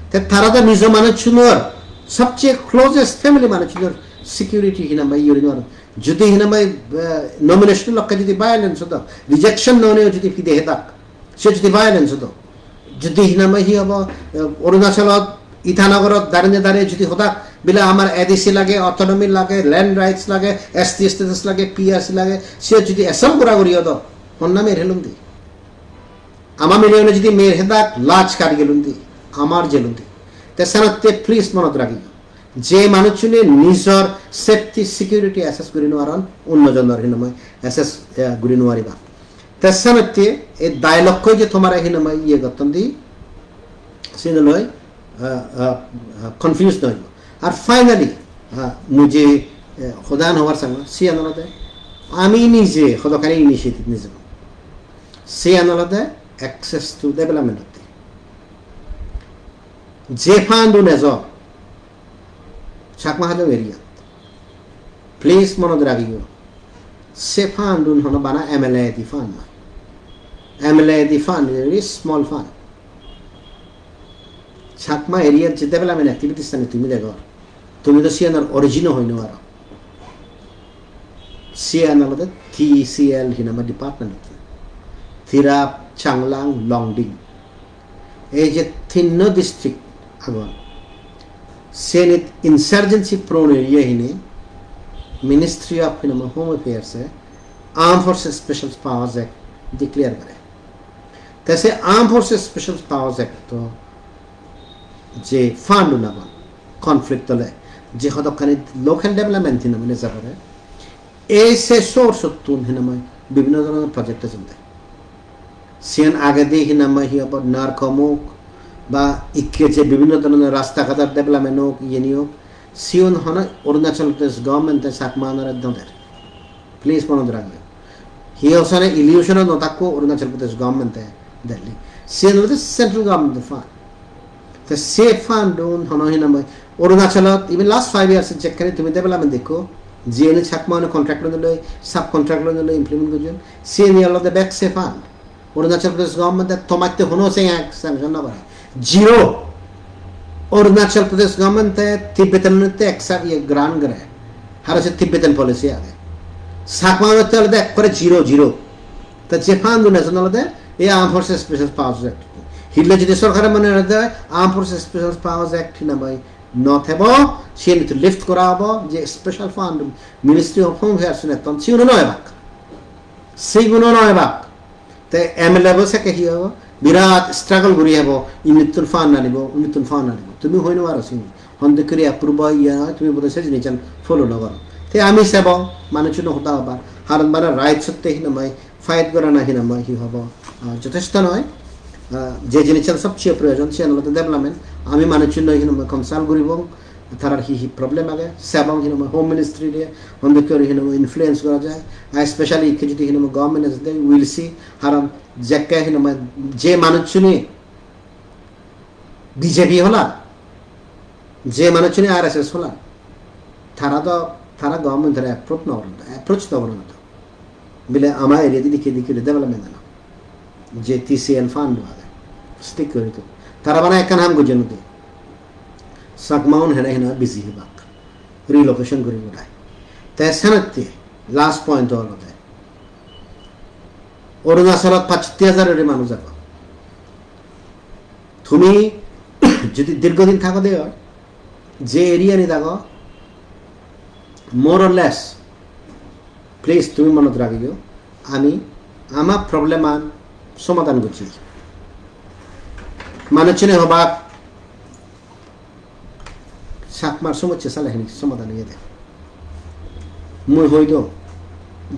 Te tara do nijo manuchunor, sobcheye closest family manuchunor security hinamai iye guri no paron. Jodi hinamai, eh, nomination lokke jodi violence odo, rejection no ne jodi pide hedak, se jodi violence odo, jodi hinamai hi hobo, eh, Arunachalot, Itanagarot darine dare jodi hodak bile amar A D C lage, autonomy lage, land rights lage, S T status lage, P R C lage, se jodi esol gora gori odo, honna mer helun di? Ama mile one jodi mer hedak, laj kari gelun di, amar jelun di. Te senotte please monot ragiyo. Je manuchchune nijor safety security assess guri no paron, onno jonor hinamai assess, eh, guri no pariba. Te senotte ei dialogue ko je tomare hinamai iye gotton di, siyen loi, ah, ah, ah, confuse no oibo. Ar finally, ah, mui je, eh, hodan hobar sangor, siyan olode ami nije hodokkani initiative nijong. Siyan olode access to development otte. Je fund un ejo, Chakma Hajong area. Please monot ragiyo. Se fund un hono bana M L A di fund noi. M L A di fund is a very small fund. Chakma area je development activities ani tumi degor, tumi do siyanor origin o hoi no paro. Siyan olode T C L hinamai department otte. Tirap, Changlang, Longding. Ei je tinno district agon, siyenit insurgency prone area hine Ministry of hinamai Home Affairs e Armed Forces Special Powers Act declare gore. Te se Armed Forces Special Powers Act to je fund un agon, conflict ole je hodokkani local development hinamai ne jabare, ei se source-ottun hinamai bibhinno dhoronor project ejede. Siyan agedi hinamai hi hobo, NARCOM ok ba ikke je bibhinno dhoronor rasta ghator development ok, iyeni ok, siyon hono Arunachal Pradesh government-e Chakma-unore no der. Please monot ragiyo. Hi hosane illusion-ot no thakko Arunachal Pradesh government-e Delhi. Siyan olode central government fund. Te se fund-un hono hinamai Arunachalot, even last five years jekkene tumi development dekko, Jiyeni Chakma-une contract loi, sub contract loi implement gojjon, siyeni olode bek se fund. Arunachal Pradesh government-e tomatte hono se ek sanction no gore. Zero. Arunachal Pradesh government-e Tibetan-unotte ek sa-, iye grant gore. Haro se Tibetan policy age. Chakma-unotte olode ekkore zero, zero. Ta je fund-un ejon olode ei Armed Forces Special Powers Act. Hille jodi sorkare mone gore de Armed Forces Special Powers Act hinamai no thebo, siyen to lift gora obo, je special fund Ministry of Home Affairs-un etton, siguno no ebak. Siguno no ebak. Te M L A bo sekke hi obo? Birat struggle guri obo, inittun fund anibo, unittun fund anibo. Tumi hoi no paro sini. Honde kuri approve oi iya noi, tumi bodoi se jinissan follow no goro. Te ami sebong, manuchun hoda hobar. Haron bana rights otte hinamai fight gorana hinamai hi hobo, ah, jothesto noi. Ah, je jinissan sobcheye proyojon, siyan olode development. Ami manuchun loi hinamai consult guribong, tarar hi hi problem age, sebong hinamai Home Ministry-re, honde kuri hinamai influence gora jai. Ah, especially ikke jodi hinamai government ejede, we'll see. Haron jekke hinamai je manuchuni B J P holan, je manuchune R S S holan, tara do, tara government-ore approach no goron, approach no goron do. Bile ama area di dikke dikke development ano. Je T C L fund do age, stick guri to. Tara bana ekkan ham gojjon de. Chakma-un hene hene busy hibak. Relocation guri gurai. Te senotte last point olode. Arunachalot pachsotti hajar guri manuj agon. Tumi jodi dirghodin thago de oi, je area-ni thago, more or less, please tumi monot ragiyo, ami ama problem-an somadan gocchi. Manuchune hobak, Chakmar somossya sale hini somadan oyede. Mui hoi do,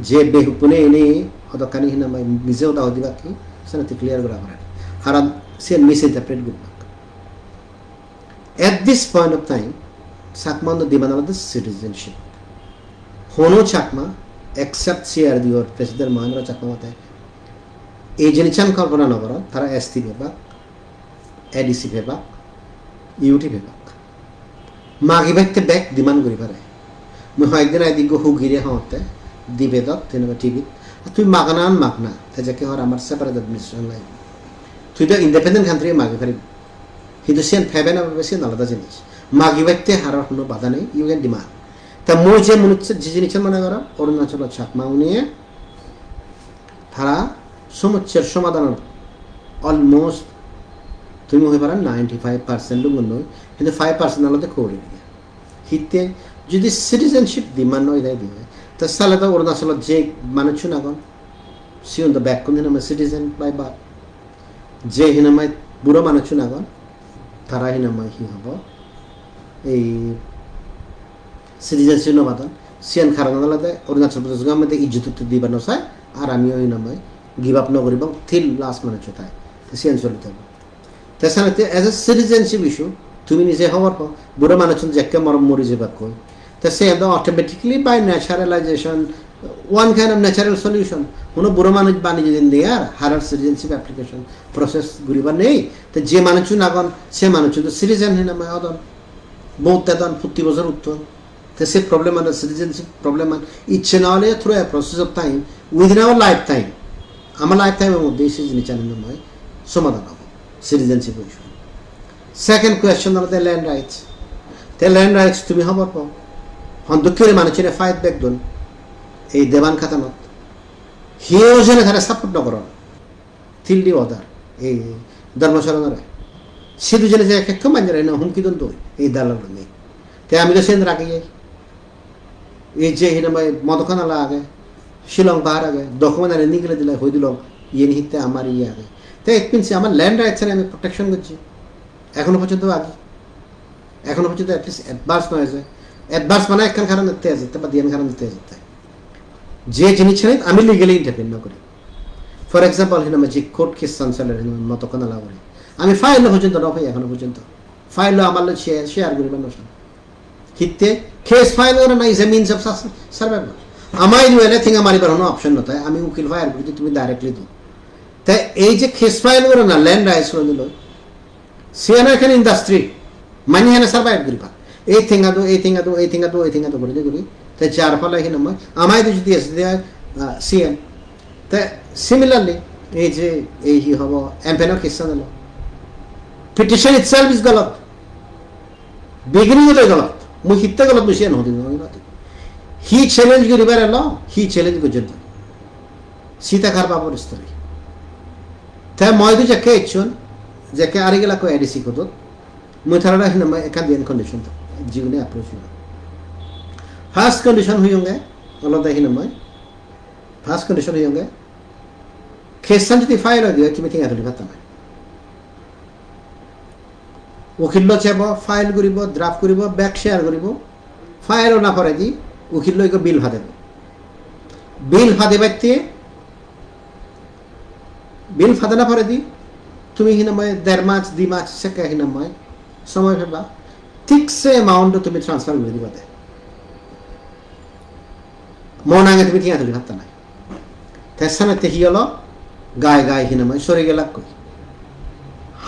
je behukkune ini hodokkani hinamai mije hoda hoi dibak ki, senotte clear gora pore. Haron siyen misinterpret guribak. At this point of time, Chakma-unor demand olode citizenship. Hono Chakma, except C R D O-r President Mahendra Chakma mate, ei jinissan kolpona no goron, tara S T pebak, A D C pebak, U T pebak. Magibatte bek demand guri pare. Mui hoyekdin age ikko hugire hongotte, debate-ot, hinamai T V-t. Ar tui magana an magna, te jekke hor amar separate administration lagebo. Tui do independent country magi paribi. Hintu siyen pebe na pebe siyen alada jinis. Magibatte haror hono bada nei, you can demand. Ta mui je mone hocche, je jinissan mone gorong, Arunachalot Chakma-une tara somossar somadanor almost tumi hoi paro ninety-five percent lungonnoi, hintu five percent olode kori diye. Hitte jodi citizenship demand oi jai diye, ta sale to Arunachalot je manuchun agon, sigun do bekkun hinamai citizen by birth. Je hinamai buro manuchun agon, tara hinamai hi hobo? Ei citizenship no padon. Siyan karon olode Arunachal Pradesh government-e ijjot uttor dibar no sai, ar amiyo hinamai give up no guribong till last manuchcho thai. Te siyan soli thebo. Te senotte as a citizenship issue, tumi nije hobor po, buro manuchun jekke morom mori jebakkoi. Te siyan do automatically by naturalization, one kind of natural solution. Hono buro manuj bani jodi nei ar, harar citizenship application process guribar nei. Te je manuchun agon, se manuchun do citizen hinamai odon. Vote dedon, protti bojor utton. Te se problem an, citizenship problem an, icche na ole through a process of time, within our lifetime, ama lifetime or moddhe se jinissan hinamai somadan obo, citizenship issue. Second question olode land rights. Te land rights tumi hobor po, hon dokke guri manuchune fight back don ei Devan Khatanot. Hiyo jone tara support no goron. Till the order, ei Dharma Charanore. Sidu jene je ek ekko manjore ene humki don doi, ei dalal nei. Te ami do sen rageye. Ei je hinamai Modokkanala age, Shillong pahar age, document ani nigile dile hoi dilong, iyeni hitte amar iye age. Te it means amar land rights ani ami protection gocchi. Ekhono porjonto agi. Ekhono porjonto at least advance no eje. Advance mane ekkan karon ette eje, te ba diyan karon ette eje. Je jinissanit ami legally intervene no guri. For example, hinamai je court case san sale hinamai Modokkanala guri. Ami file no porjonto no pai ekhono porjonto. File lo amar loi share, share guribar no san. Hitte case file gorana is a means of sus-, survival. Ama idu ele thenga maribar hono option no thai. Ami ukil file guri tumi directly do. Te ei je case file gorana land rights lo nilo. Siyan ekkan industry. Mani hene survive guribar. Ei thenga do, ei thenga do, ei thenga do, ei thenga do guri guri. Te jar phole hi nang hoi, ama idu jodi ejede oi, ah, C M. Te similarly, ei je, ei hi hobo, M P N o case an elo. Petition itself is galot. Beginning-ot oi galot. Mui hitte galot mui siyan hodi nw pari. Hi challenge guribar elo, hi challenge gojjon. Sita Karbabor story. Te moi idu jekke ecchon, jekke ari gela ko A D C kodot. Mui tarare hi nang hoi ekkan diyen condition to, jigune approach gora. First condition hoyonge, olode hi nang hoi. First condition hoyonge, case an jodi file oi de oi, tumi tenga tuli patta nai. Ukillo jebo, file guribo, draft guribo, bek share guribo, file ona poredi ukillo ikko bill padebo. Bill padebatte, bill padana poredi tumi hi nang hoi der mas, di mas sekke hi nang hoi somoy peba, thik se amount tumi transfer guri diba de. Mo nange tumi tenga tuli patta nai. Te senotte hi olo? Gai gai hi nang hoi sori gelakkoi.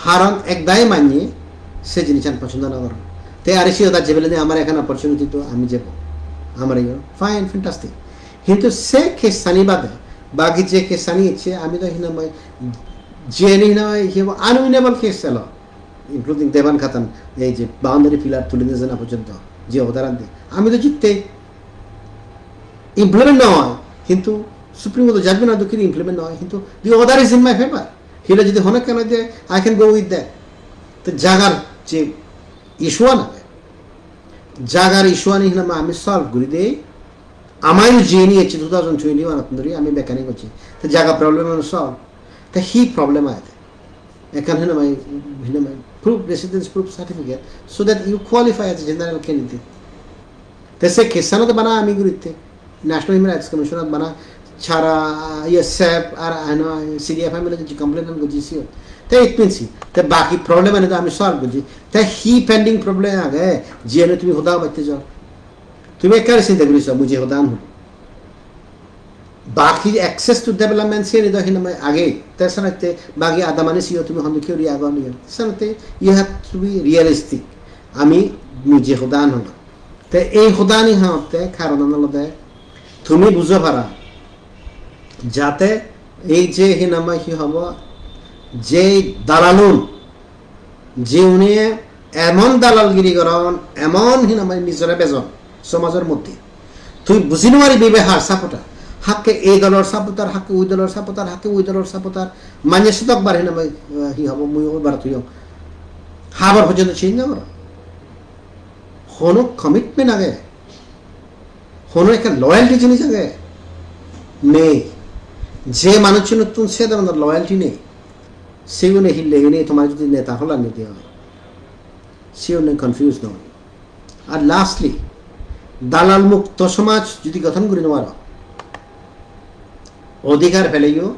Haron ek dagi manye se jinissan posondo nw goron. Te are siyot ar jebeleni amar ekkan opportunity to ami jebo. Amar iyo, fine, fantastic. Hintu se case ani bade, bagi je case ani ecche, ami do hi nang hoi, jeni hi nang hoi, hi hobo, unwinnable case elo. Including Devan Khatan, ei je boundary pillar tuli nejana porjonto, je order an de. Ami do jitte, implement nw oi, hintu Supreme Court judgment an dokke implement nw oi, hintu the order is in my favor. Hile jodi hono keno je, I can go with that. Te jagar je issue an age, jagar issue ani hi nang hoi ami solve guri dei. Amar jeni ecche two thousand twenty-one ottun dhuri ami bekkani gocchi. Te jaga problem an solve. Te hi problem age? Ekkan hi nang hoi, hi nang hoi, proof, residence proof certificate, so that you qualify as a general candidate. Te se case an to bana ami guritte, National Human Rights Commission ot bana, sara, iye, sep, ar ano C D F I mile je complaint an gojji siyot. Te it means hi? Te baki problem ani to ami solve gojji. Te hi pending problem age, jiyani tumi hoda hobatte jao? Tumi ekkere sinte guri so, mui je hodan holo. Baki access to development siyeni do hi nang hoi age, te senotte baki adamani siyo tumi hondo kiyori agon iyan. Senotte you have to be realistic. Ami mui je hodan holo. Te ei hodani hotte karonan olode tumi bujo para. Jate ei je hi nang hoi hi hobo, je dalalun, jiune emon dalalgiri goron, emon hi nang hoi nijore bejon somajor moddhe. Tui buji nw paribi ibe har supporter. Hakke ei dolor supporter, hakke ui dolor supporter, hakke ui dolor supporter. Manye sodok bar hi nang hoi, eh, hi hobo, mui oi bar tuiyong. Habor porjonto change nw goron. Hono commitment age? Hono ekkan loyalty jinis age? Nei. Je manuchchunottun se dhoronor loyalty nei, sigune hille hine tomar jodi neta holan nidi oi, siune confuse noi. Ar lastly, dalal mukto somaj jodi gothon guri nw paro, odhikar peleyo,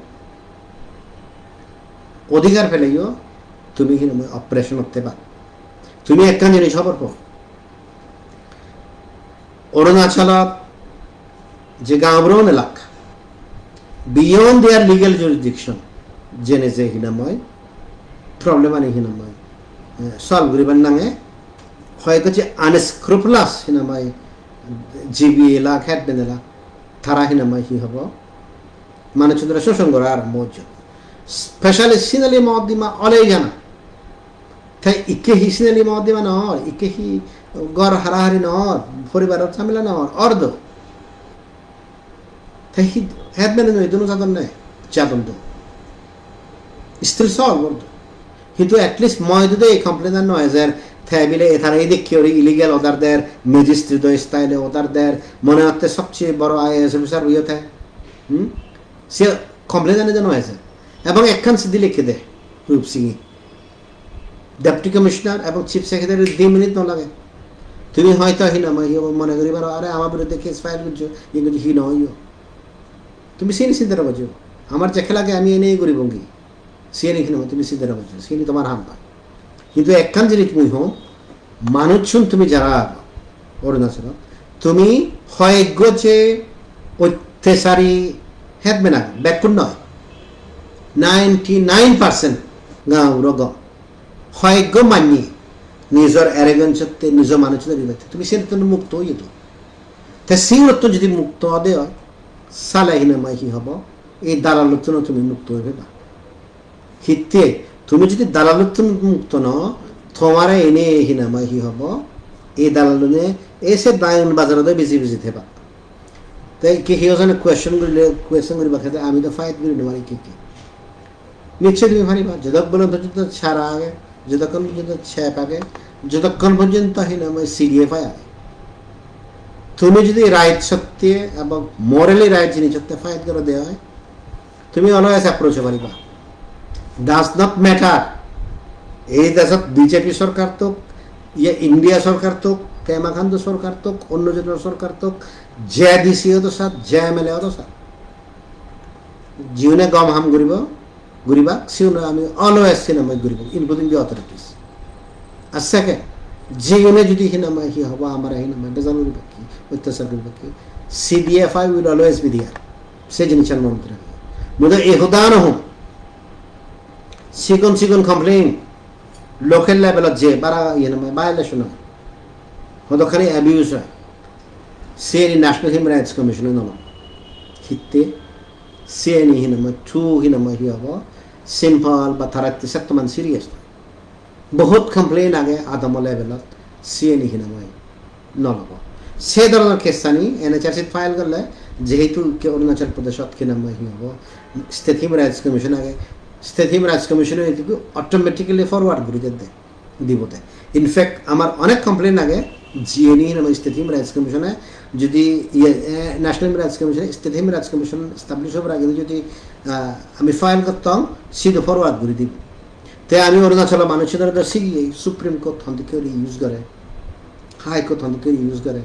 odhikar peleyo tumi hi nang hoi oppression otte ba. Tumi ekkan jinis hobor po, Arunachalot je gaonbura elak, beyond their legal jurisdiction, jene je hi nang hoi problem ani hi nang hoi, eh, solve guribar nange hoyekko je unscrupulous hi nang hoi G B elak, headman elak, tara hi nang hoi hi hobo, manuchunore shoshon gora arambo gojjon. Specially Sinali Mohotdima olei jana. Te ikke hi Sinali Mohotdima nw or, ikke hi ghor harahari nw or, poribaror jhamela nw or, or do. Te hi headman-e noi, duno jadon ne, jadon do. Still solve or do. Hintu at least moi idu de ei complaint an nw ejer, te bile etara ei dekke guri illegal order der, magistrate-o style-e order der, mone hotte sobcheye boro I A S officer oiyo te. Hmm? Se complaint an idu nw ejer. Ebong ekkan sidi likke de, Rup Singh-e. Deputy Commissioner ebong Chief Secretary di minute nw lage. Tumi hoyto hi nang hoi hi hobo mone guri paro, "Are, ama biruddhe case file gojjo, iye gojjo, hi nw oiyo." Tumi siyeni sinte nw gojjo. Amar jekke lage ami ene guribong gi. Siyeni hi nang hoi tumi sinte nw gojjo. Siyeni tomar ham noi. Hintu ekkan jinis mui hom, manuchchun tumi jara ago Arunachalot, tumi hoyekko je ottechari headman agon, bekkun noi, ninety nine percent gaonbura gom, hoyekko manye nijor arrogance-otte, nijor manuchchun ribatte, tumi senottun mukto oiyo do. Te sigunottun jodi mukto ode oi, sale hinamai hi hobo? Ei dalalottun tumi mukto oi peba. Hitte, tumi jodi dalalottun mukto no, tomare ene hinamai hi hobo? Ei dalalune ese dayon bazarot biji biji theba. Te ki hi ojone question gurile, question guriba khede ami to fight guri no pari ki ki. Nichchoi tumi pariba, jodokkon porjonto chara age, jodokkon porjonto chep age, jodokkon porjonto hinamai C D F I age. Tumi jodi right sotte ebong morally right jinisotte fight goro de oi, tumi always approach pariba. Does not matter. Ei dejot B J P sorkar tok, ye India sorkar tok, Pema Khandu sorkar tok, onno jonor sorkar tok, je D C odo sat, je M L A odo sat. Jiune gom ham guribo, guribak, siune ami always hinamai guribo, including the authorities. Ar second, jiune jodi hinamai hi hobo, amare hinamai bejal guribak ki, ottachar guribak ki, C D F I will always be there. Se jinissan monot ragibo. Mui do ei hoda no hom. Sigon sigon complain, local level-ot je bara hinamai violation oi, hodokkani abuse oi, siyeni National Human Rights Commission-e no lo. Hitte? Siyeni hinamai too hinamai hi hobo, simple ba taratte settoman serious noi. Bohut complain age adamo level-ot, siyeni hinamai no lobo. Se dhoronor case-ani N H R C-t file gorle, jehetu ke Arunachal Pradesh-ot hinamai hi hobo, State Human Rights Commission age, State Human Rights Commission-e idu automatically forward guri dede, dibo de. In fact, amar onek complain age, jiyeni hinamai State Human Rights Commission-e jodi iye, eh, National Human Rights Commission, State Human Rights Commission establish obar age jodi, ah, ami file gottong, sidu forward guri dibo. Te ami Arunachalo manuchunore do sigiyei Supreme Court hondokke guri use gore, High Court hondokke guri use gore.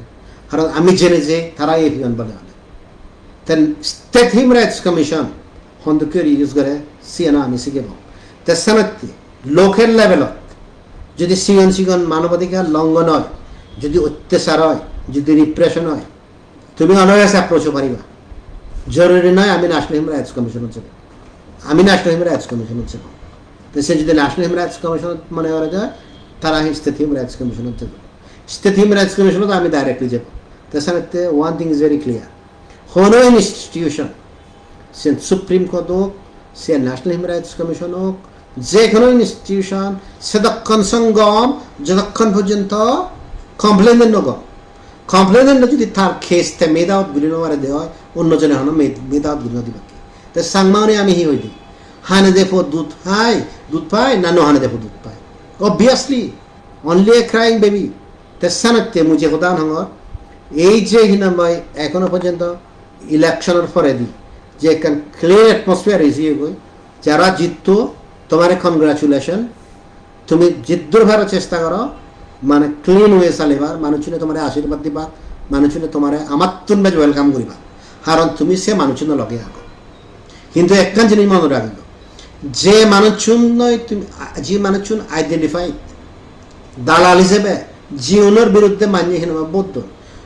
Karon ami jene je tara ei piyon bole bole. Te State Human Rights Commission hondokke guri use gore, siyano ami sigebo. Te senotte local level-ot jodi sigon sigon manobadhikar longhon oi, jodi ottachar oi, jodi repression oi, tumi always approach-o pariba. Joruri noi ami National Human Rights Commission-ot jebo. Ami National Human Rights Commission-ot jebo. Te se jodi National Human Rights Commission-ot mone gore je tara hi State Human Rights Commission-ot jebo. State Human Rights Commission-ot ami directly jebo. Te senotte one thing is very clear. Hono institution, sen Supreme Court ok, sen National Human Rights Commission ok, je hono institution, sedokkon songom, jodokkon porjonto complainant no go. Complainant jodi tar case te made out guri no pare de oi, onno jone hono made, made out guri no dibakke. Te Changmaune ami hi hoide? Hane de po dud hai, dud pai, na no hane de po dud pai? Obviously, only a crying baby. Te senotte mui je hodan hongor, ei je hinamai ekhono porjonto election-or poredi je ekkan clear atmosphere ejiyegoi, jara jitto, tomare congratulation, tumi jiddur paro chesta goro, mane clean way salibar, manuchune tomare ashirwad diba, manuchune tomare amattun bej welcome guriba, karon tumi se manuchuno loge ago. Hintu ekkan jinis monot ragiyo, je manuchun noi tumi, je manuchun identified dalal hisebe, jiunor biruddhe manye hinamai vote don,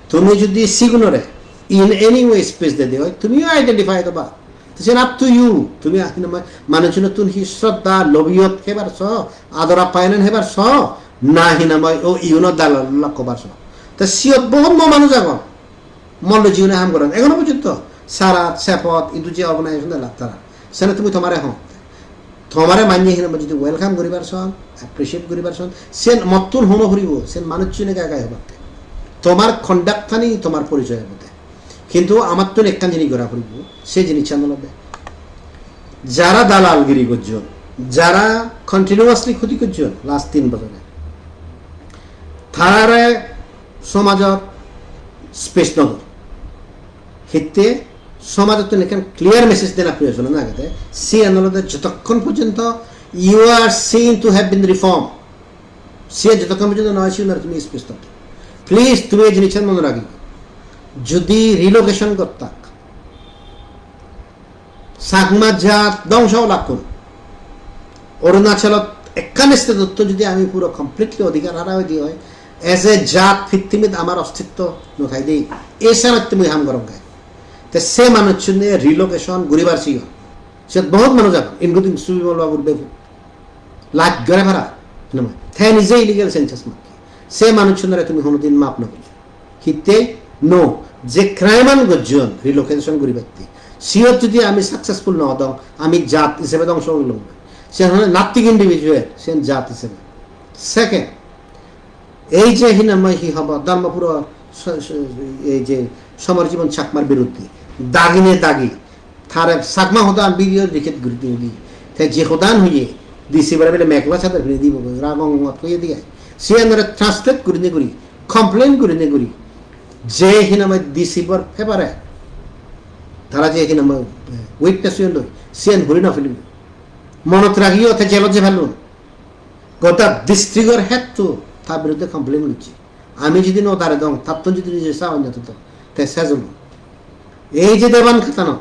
tumi jodi sigunore in any way space dede oi, tumiyo identified oba. It's up to you. Tumi hinamai manuchunottun hi shraddha, lobiyot hebar so, ador appayonan hebar so, na hinamai o iuno dalal lak hobar so. Te siyot bohut mo manuj agon. Mollo jiune ham goron. Ekhono porjonto Sarat, Sepot, idu je organization elak tara. Sene tumi tomare hon. Tomare manye hinamai jodi welcome guribar son, appreciate guribar son, sen mottun hono puribo, sen manuchune gai gai hobakke. Tomar conduct-ani tomar porichoy obode. Hintu amattun ekkan jinis gora puribo, se jinissan olode jara dalalgiri gojjon, jara continuously khoti gojjon last tin bojore, tarare somajot space no don. Hitte somajottun ekkan clear message dena proyojon agede, siyan olode jotokkon porjonto you are seen to have been reformed, siyan jotokkon porjonto noi, siyan tumi space no don. Please, tumi ei jinissan mone ragiyo. Jodi relocation gottak, Changma jat dhongso olakkun. Arunachalot ekkan state-ottun jodi ami puro completely odhikar hara oi di oi, as a jat pittimit amar ostitto no thai de. Ei senotte mui ham gorong gai. Te se manuchchune relocation guribar siyon. Siyot bohut manuj agon, including Subimol babur bepu. Laj gore para. Te nije illegal census makke. Se manuchchunore tumi honodin map no guriyo. Hitte No, je crime an gojjon relocation guribatte, siyot jodi ami successful no odong, ami jat hisebe dongso olong. Siyan hone nothing individual, siyan jat hisebe. Second, ei je hinamai hi hobo, Dharmapuro so-, so-, ei je Somar Jibon Chakmar biruddhe, dagine dagi, tare Chakma hodan video record guri diye di. Te je hodan hoye, D C bare bile mekla chador pini dibo, ragong ngot hoye diye. Siyanore translate gurine guri, complain gurine guri, je hinamai D C bor paper e, tara je hinamai, eh, witness oyon doi, siyan huri no felibo. Monot ragiyo te jelot je pellun. Goda district-or head-to ta biruddhe complain gocche. Ami jodi no dare dong, tattun jodi nije sa onne to, te sej olo. Ei je Deban Khatanot,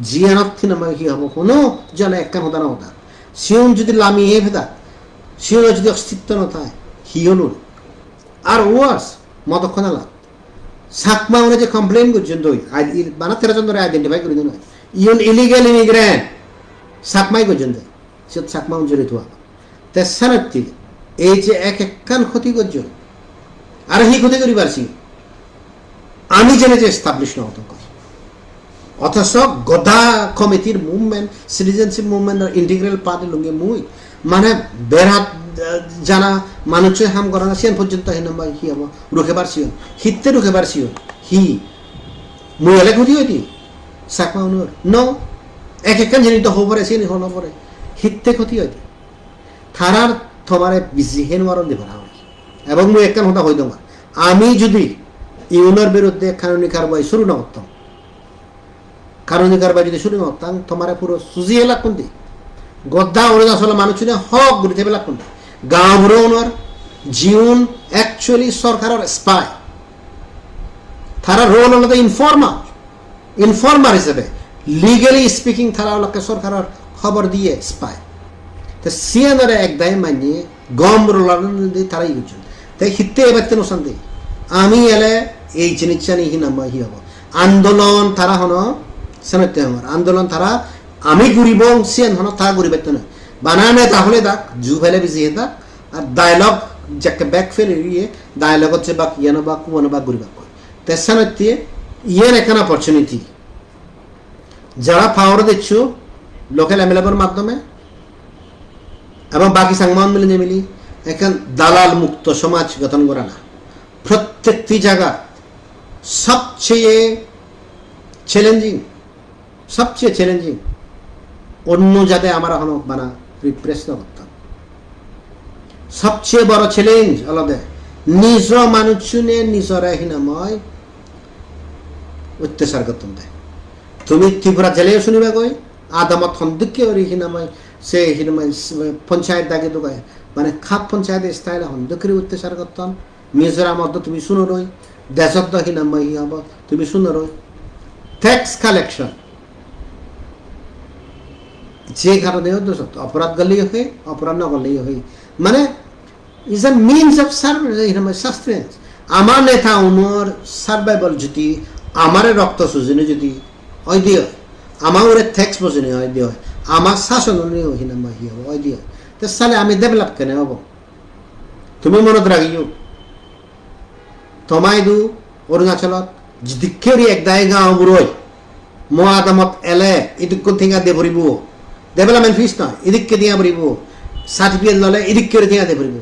jiyanot hinamai hi hobo, hono jone ekkan hoda no hoda. Siyon jodi lamiye peda, siyon jodi ostitto no thai, hi olo? Ar worse, Modokkhonala. Chakma une je complain gojjon doi, ai-, i-, bana tero jon dore identify guri dun noi. Iyun illegal immigrant, Chakmai gojjon doi. Siyot Chakma un jorito agon. Te senotte ei je ek ekkan khoti gojjon, aro hi khoti guribar si? Ami jene je establish no ottong koi. Othoso goda committee-r movement, citizenship movement-or integral part olonge mui. Mane berat, eh, jana manuccho ham gorana siyan porjonto hinamai hi hobo, rukebar siyon. Hitte rukebar siyon? Hi? Mui ole khoti oide? Chakma unor? No. Ek ekkan jinis to hobo pare, siyeni hono pore. Hitte khoti oide? Tarar tomare biji hen waron di para oi. Ebong mui ekkan hoda hoi dong. Ami jodi iunor biruddhe kanuni karbai suru no gottong, kanuni karbai jodi suru no gottong, tomare puro sujiye lakkun di. Goda Arunachalo manuchune hok guri thebe lakkun di. Gaonburo unor jiun actually sorkaror spy. Tara role olode informer. Informer hisebe, legally speaking, tara olakke sorkaror hobor diye spy. Te siyanore ekdagi manye gom role-an di tara iye gojjon. Te hitte ebatte no sande? Ami ele ei jinissani hinamai hi hobo? Andolon tara hono senotte hongor. Andolon tara ami guribong siyan hono tara guribatte noi. Bana neta hole dak, ju pele biji he dak, ar dialogue jekke back fail oye, dialogue-ot je bak, iyan obak, uban obak guribak koi. Te senotte iyen ekkan opportunity. Jara power-ot eccho, local M L A-bor maddhome ebong baki Changma-un milinei mili ekkan dalal mukto somaj gothon gorana. Prottekti jagat sobcheye challenging, sobcheye challenging. Onno jade amara hono bana repress no gotton. Sobcheye boro challenge olode nijo manuchune nijore hinamoi ottechar gotton de. Tumi Tripura jeleyo suniba goi, adamot hondokke guri hinamoi se hinamoi s-, ponchayet dagi dugai, mane khap ponchayet style hondokke guri ottechar gotton. Mizoramot do tumi sunoroi, dejot do hinamoi hi hobo, tumi sunoroi. Tax collection. Je karone hodo sot, oporad gorleyo hoi, oporad no gorleyo hoi. Mane, is a means of serv-, hinamoi sustenance. Ama neta unor survival jodi, amare rokto sujine jodi oide oi, ama ugure tax bojine oide oi, ama sason une hinamoi hi hobo oide oi. Te sale ami develop kene obo? Tumi monot ragiyo. Toma idu Arunachalot jidikke guri ek dagi gaonburoi mo adamot ele idukkun tenga de puribo. Development fees noi, idikke tenga puribo. Certificate lole idikke guri tenga de puribo.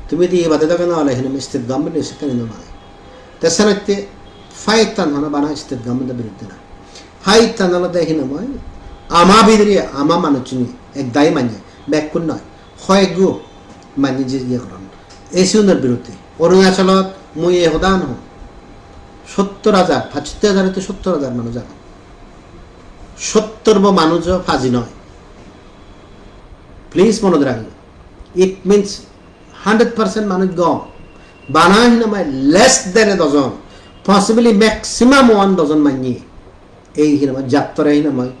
Tumi di ebade doge no ole hinamoi state government-e sekkene no mane. Te senotte fight-tan hono bana state government-o biruddhe na. Fight-tan olode hinamoi ama bidire ama manuchune ek dagi manye bekkun noi. Hoyekko manye je iye goron. Ei sigunor biruddhe. Arunachalot mui ei hodan hong. Sottor hajar, pachsotto hajar to sottor hajar manuj agon. Sottor bo manujo paji noi. Please monot ragiyo. It means hundred percent manuj gom. Bana hinamai less than a dozen. Possibly maximum one dozen manye. Ei hinamai jattore hinamai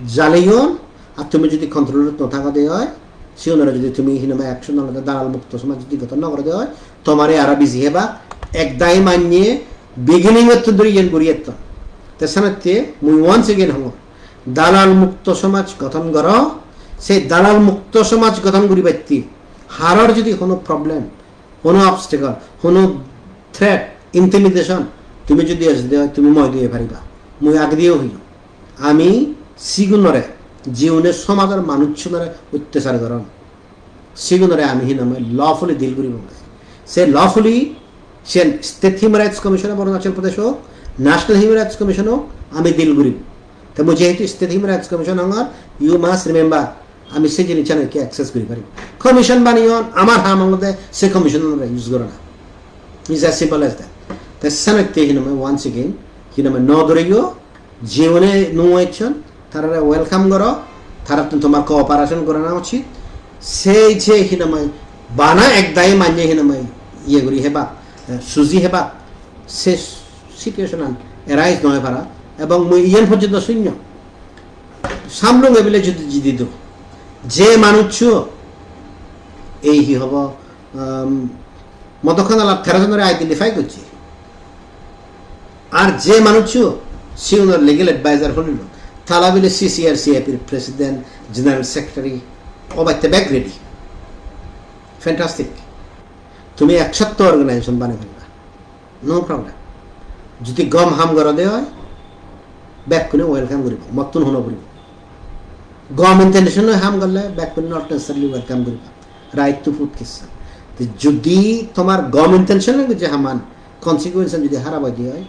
jaleyon, ar tumi jodi control-ot no thagode oi, sigunore jodi tumi hinamai action no lode, dalal mukto somaj jodi gothon no gorode oi, tomare aro biji heba, ek dagi manye beginning-ottun dhuri iyen guri etton. Te senotte mui once again hongor, dalal mukto somaj gothon goro, se dalal mukto somaj gothon guribatte haror jodi hono problem, hono obstacle, hono threat, intimidation, Tumi jodi ejede oi, tumi moi diye pariba. Mui agediyo hoyong. Ami sigunore, jiune somajor manuchunore ottechar goron, sigunore ami hinamai lawfully deal guribong. Se lawfully, sen State Human Rights Commission of Arunachal Pradesh hok, National Human Rights Commission hok, ami deal guribong. Te mui jehetu State Human Rights Commission hongor, you must remember, ami se jinissan ekke access guri pari. Commission baneyon, amar ham olode se commission-ore use gorana. It's as simple as that. Te senotte hinamai once again, hinamai no doreyo, jiune nuo ecchon, tarare welcome goro, tarattun tomar cooperation gorana uchit. Sei je hinamai bana ekdagi manye hinamai iye guri hebak, eh, suji hebak, se situation-an arise no oi para. Ebong mui iyen porjonto sunnong, Samlunge bile jodi jidi do, je manuccho ei hi hobo, um, Modokkanalar tero jonore identify gocche, ar je manuccho sigunor legal advisor holilo, tara bile C C R C F-ir president, general secretary, obatte bek ready. Fantastic. Tumi ek sotto organization banei pariba. No problem. Jodi gom ham gorode oi, bekkune welcome guribo, mottun hono guribo. Gom intention loi ham gorle bekkune not necessarily welcome guribo. Right to food kissan. Te jodi tomar gom intention loi je haman consequence jodi harap oi de oi,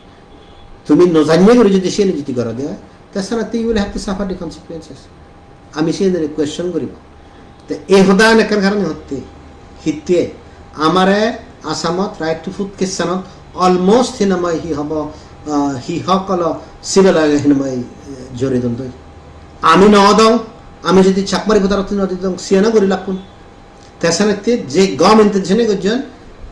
tumi no janye guri jodi siyeni jodi gorode oi, te senotte you will have to suffer the consequences. Ami siyenore question guribo. Te ei hodan ekkan karone hotte, hitte amare Assamot right to food case-anot almost hinamai hi hobo, ah, hi hokkolo civil age hinamai, eh, jori dondoi. Ami no odong, ami jodi Chakma Reporter-otte no didong, siyano guri lakkun. Te senotte je gom intention-e gojjon,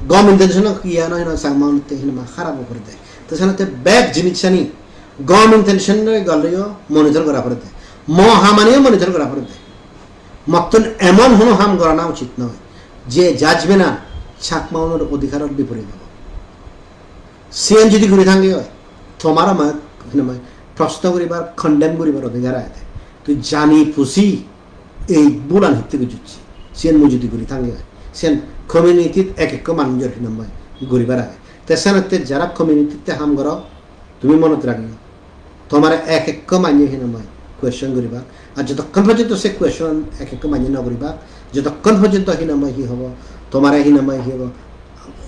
gom intention-o iye no hino Changma-unotte hinamai harap guri de. Te senotte bek jinissani gom intention-e golleyo monitor gora porede. Mo hamaniyo monitor gora porede. Mottun emon hono ham gorana uchit noi, je judgment-an Chakma-unor odhikaror biporit obo. Siyen jodi guri thange oi, tomar amar hinamai proshno guribar, condemn guribar odhikar agede. Tui jani buji ei bhulan hitte gojjocchi, siyen mui jodi guri thange oi, siyen community-t ek ekko manujor hinamai guribar age. Te senotte jara community-tte ham goro, tumi monot ragiyo, tomare ek ekko manye hinamai question guribak. Ar jotokkon porjonto se question ek ekko manye no guribak, jotokkon porjonto hinamai hi hobo, tomare hinamai hi hobo,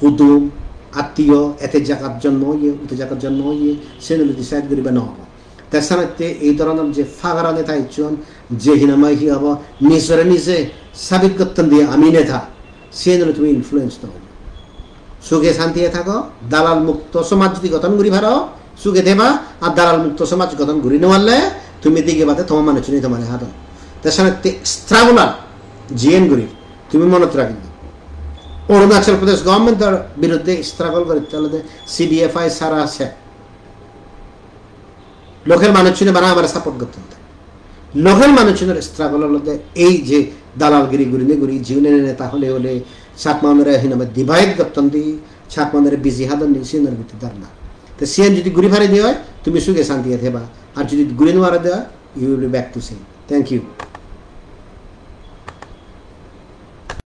hudum, attiyo, ete jagat jonmo oye, ute jagat jonmo oye, siyen ole decide guriba no obo. Te senotte ei dhoronor je pagara neta icchon, je hinamai hi hobo, nijore nije sabit gotton de ami neta, siyen ole tumi influence no obo. Suge santiye thago, dalal mukto somaj jodi goton guri paro, suge theba, ar dalal mukto somaj goton guri no parle, tumi dige bade tomar manuchune tomare hadon. Te senotte struggle-an jiyen guri, tumi monot ragiyo. Arunachal Pradesh government-or biruddhe struggle goritte olode C D F I sara se. Local manuchune bana amare support gotton. Local manuchunor struggle olode ei je dalalgiri gurinei guri jiune neta hole hole Chakma-unore hinamai divide gotton di, Chakma-unore biji hadon di, siyenor bhittite dharna. Te siyen jodi guri pari de oi, tumi suge santiye theba. Ar jodi guri no pari de oi, you will be back to same. Thank you.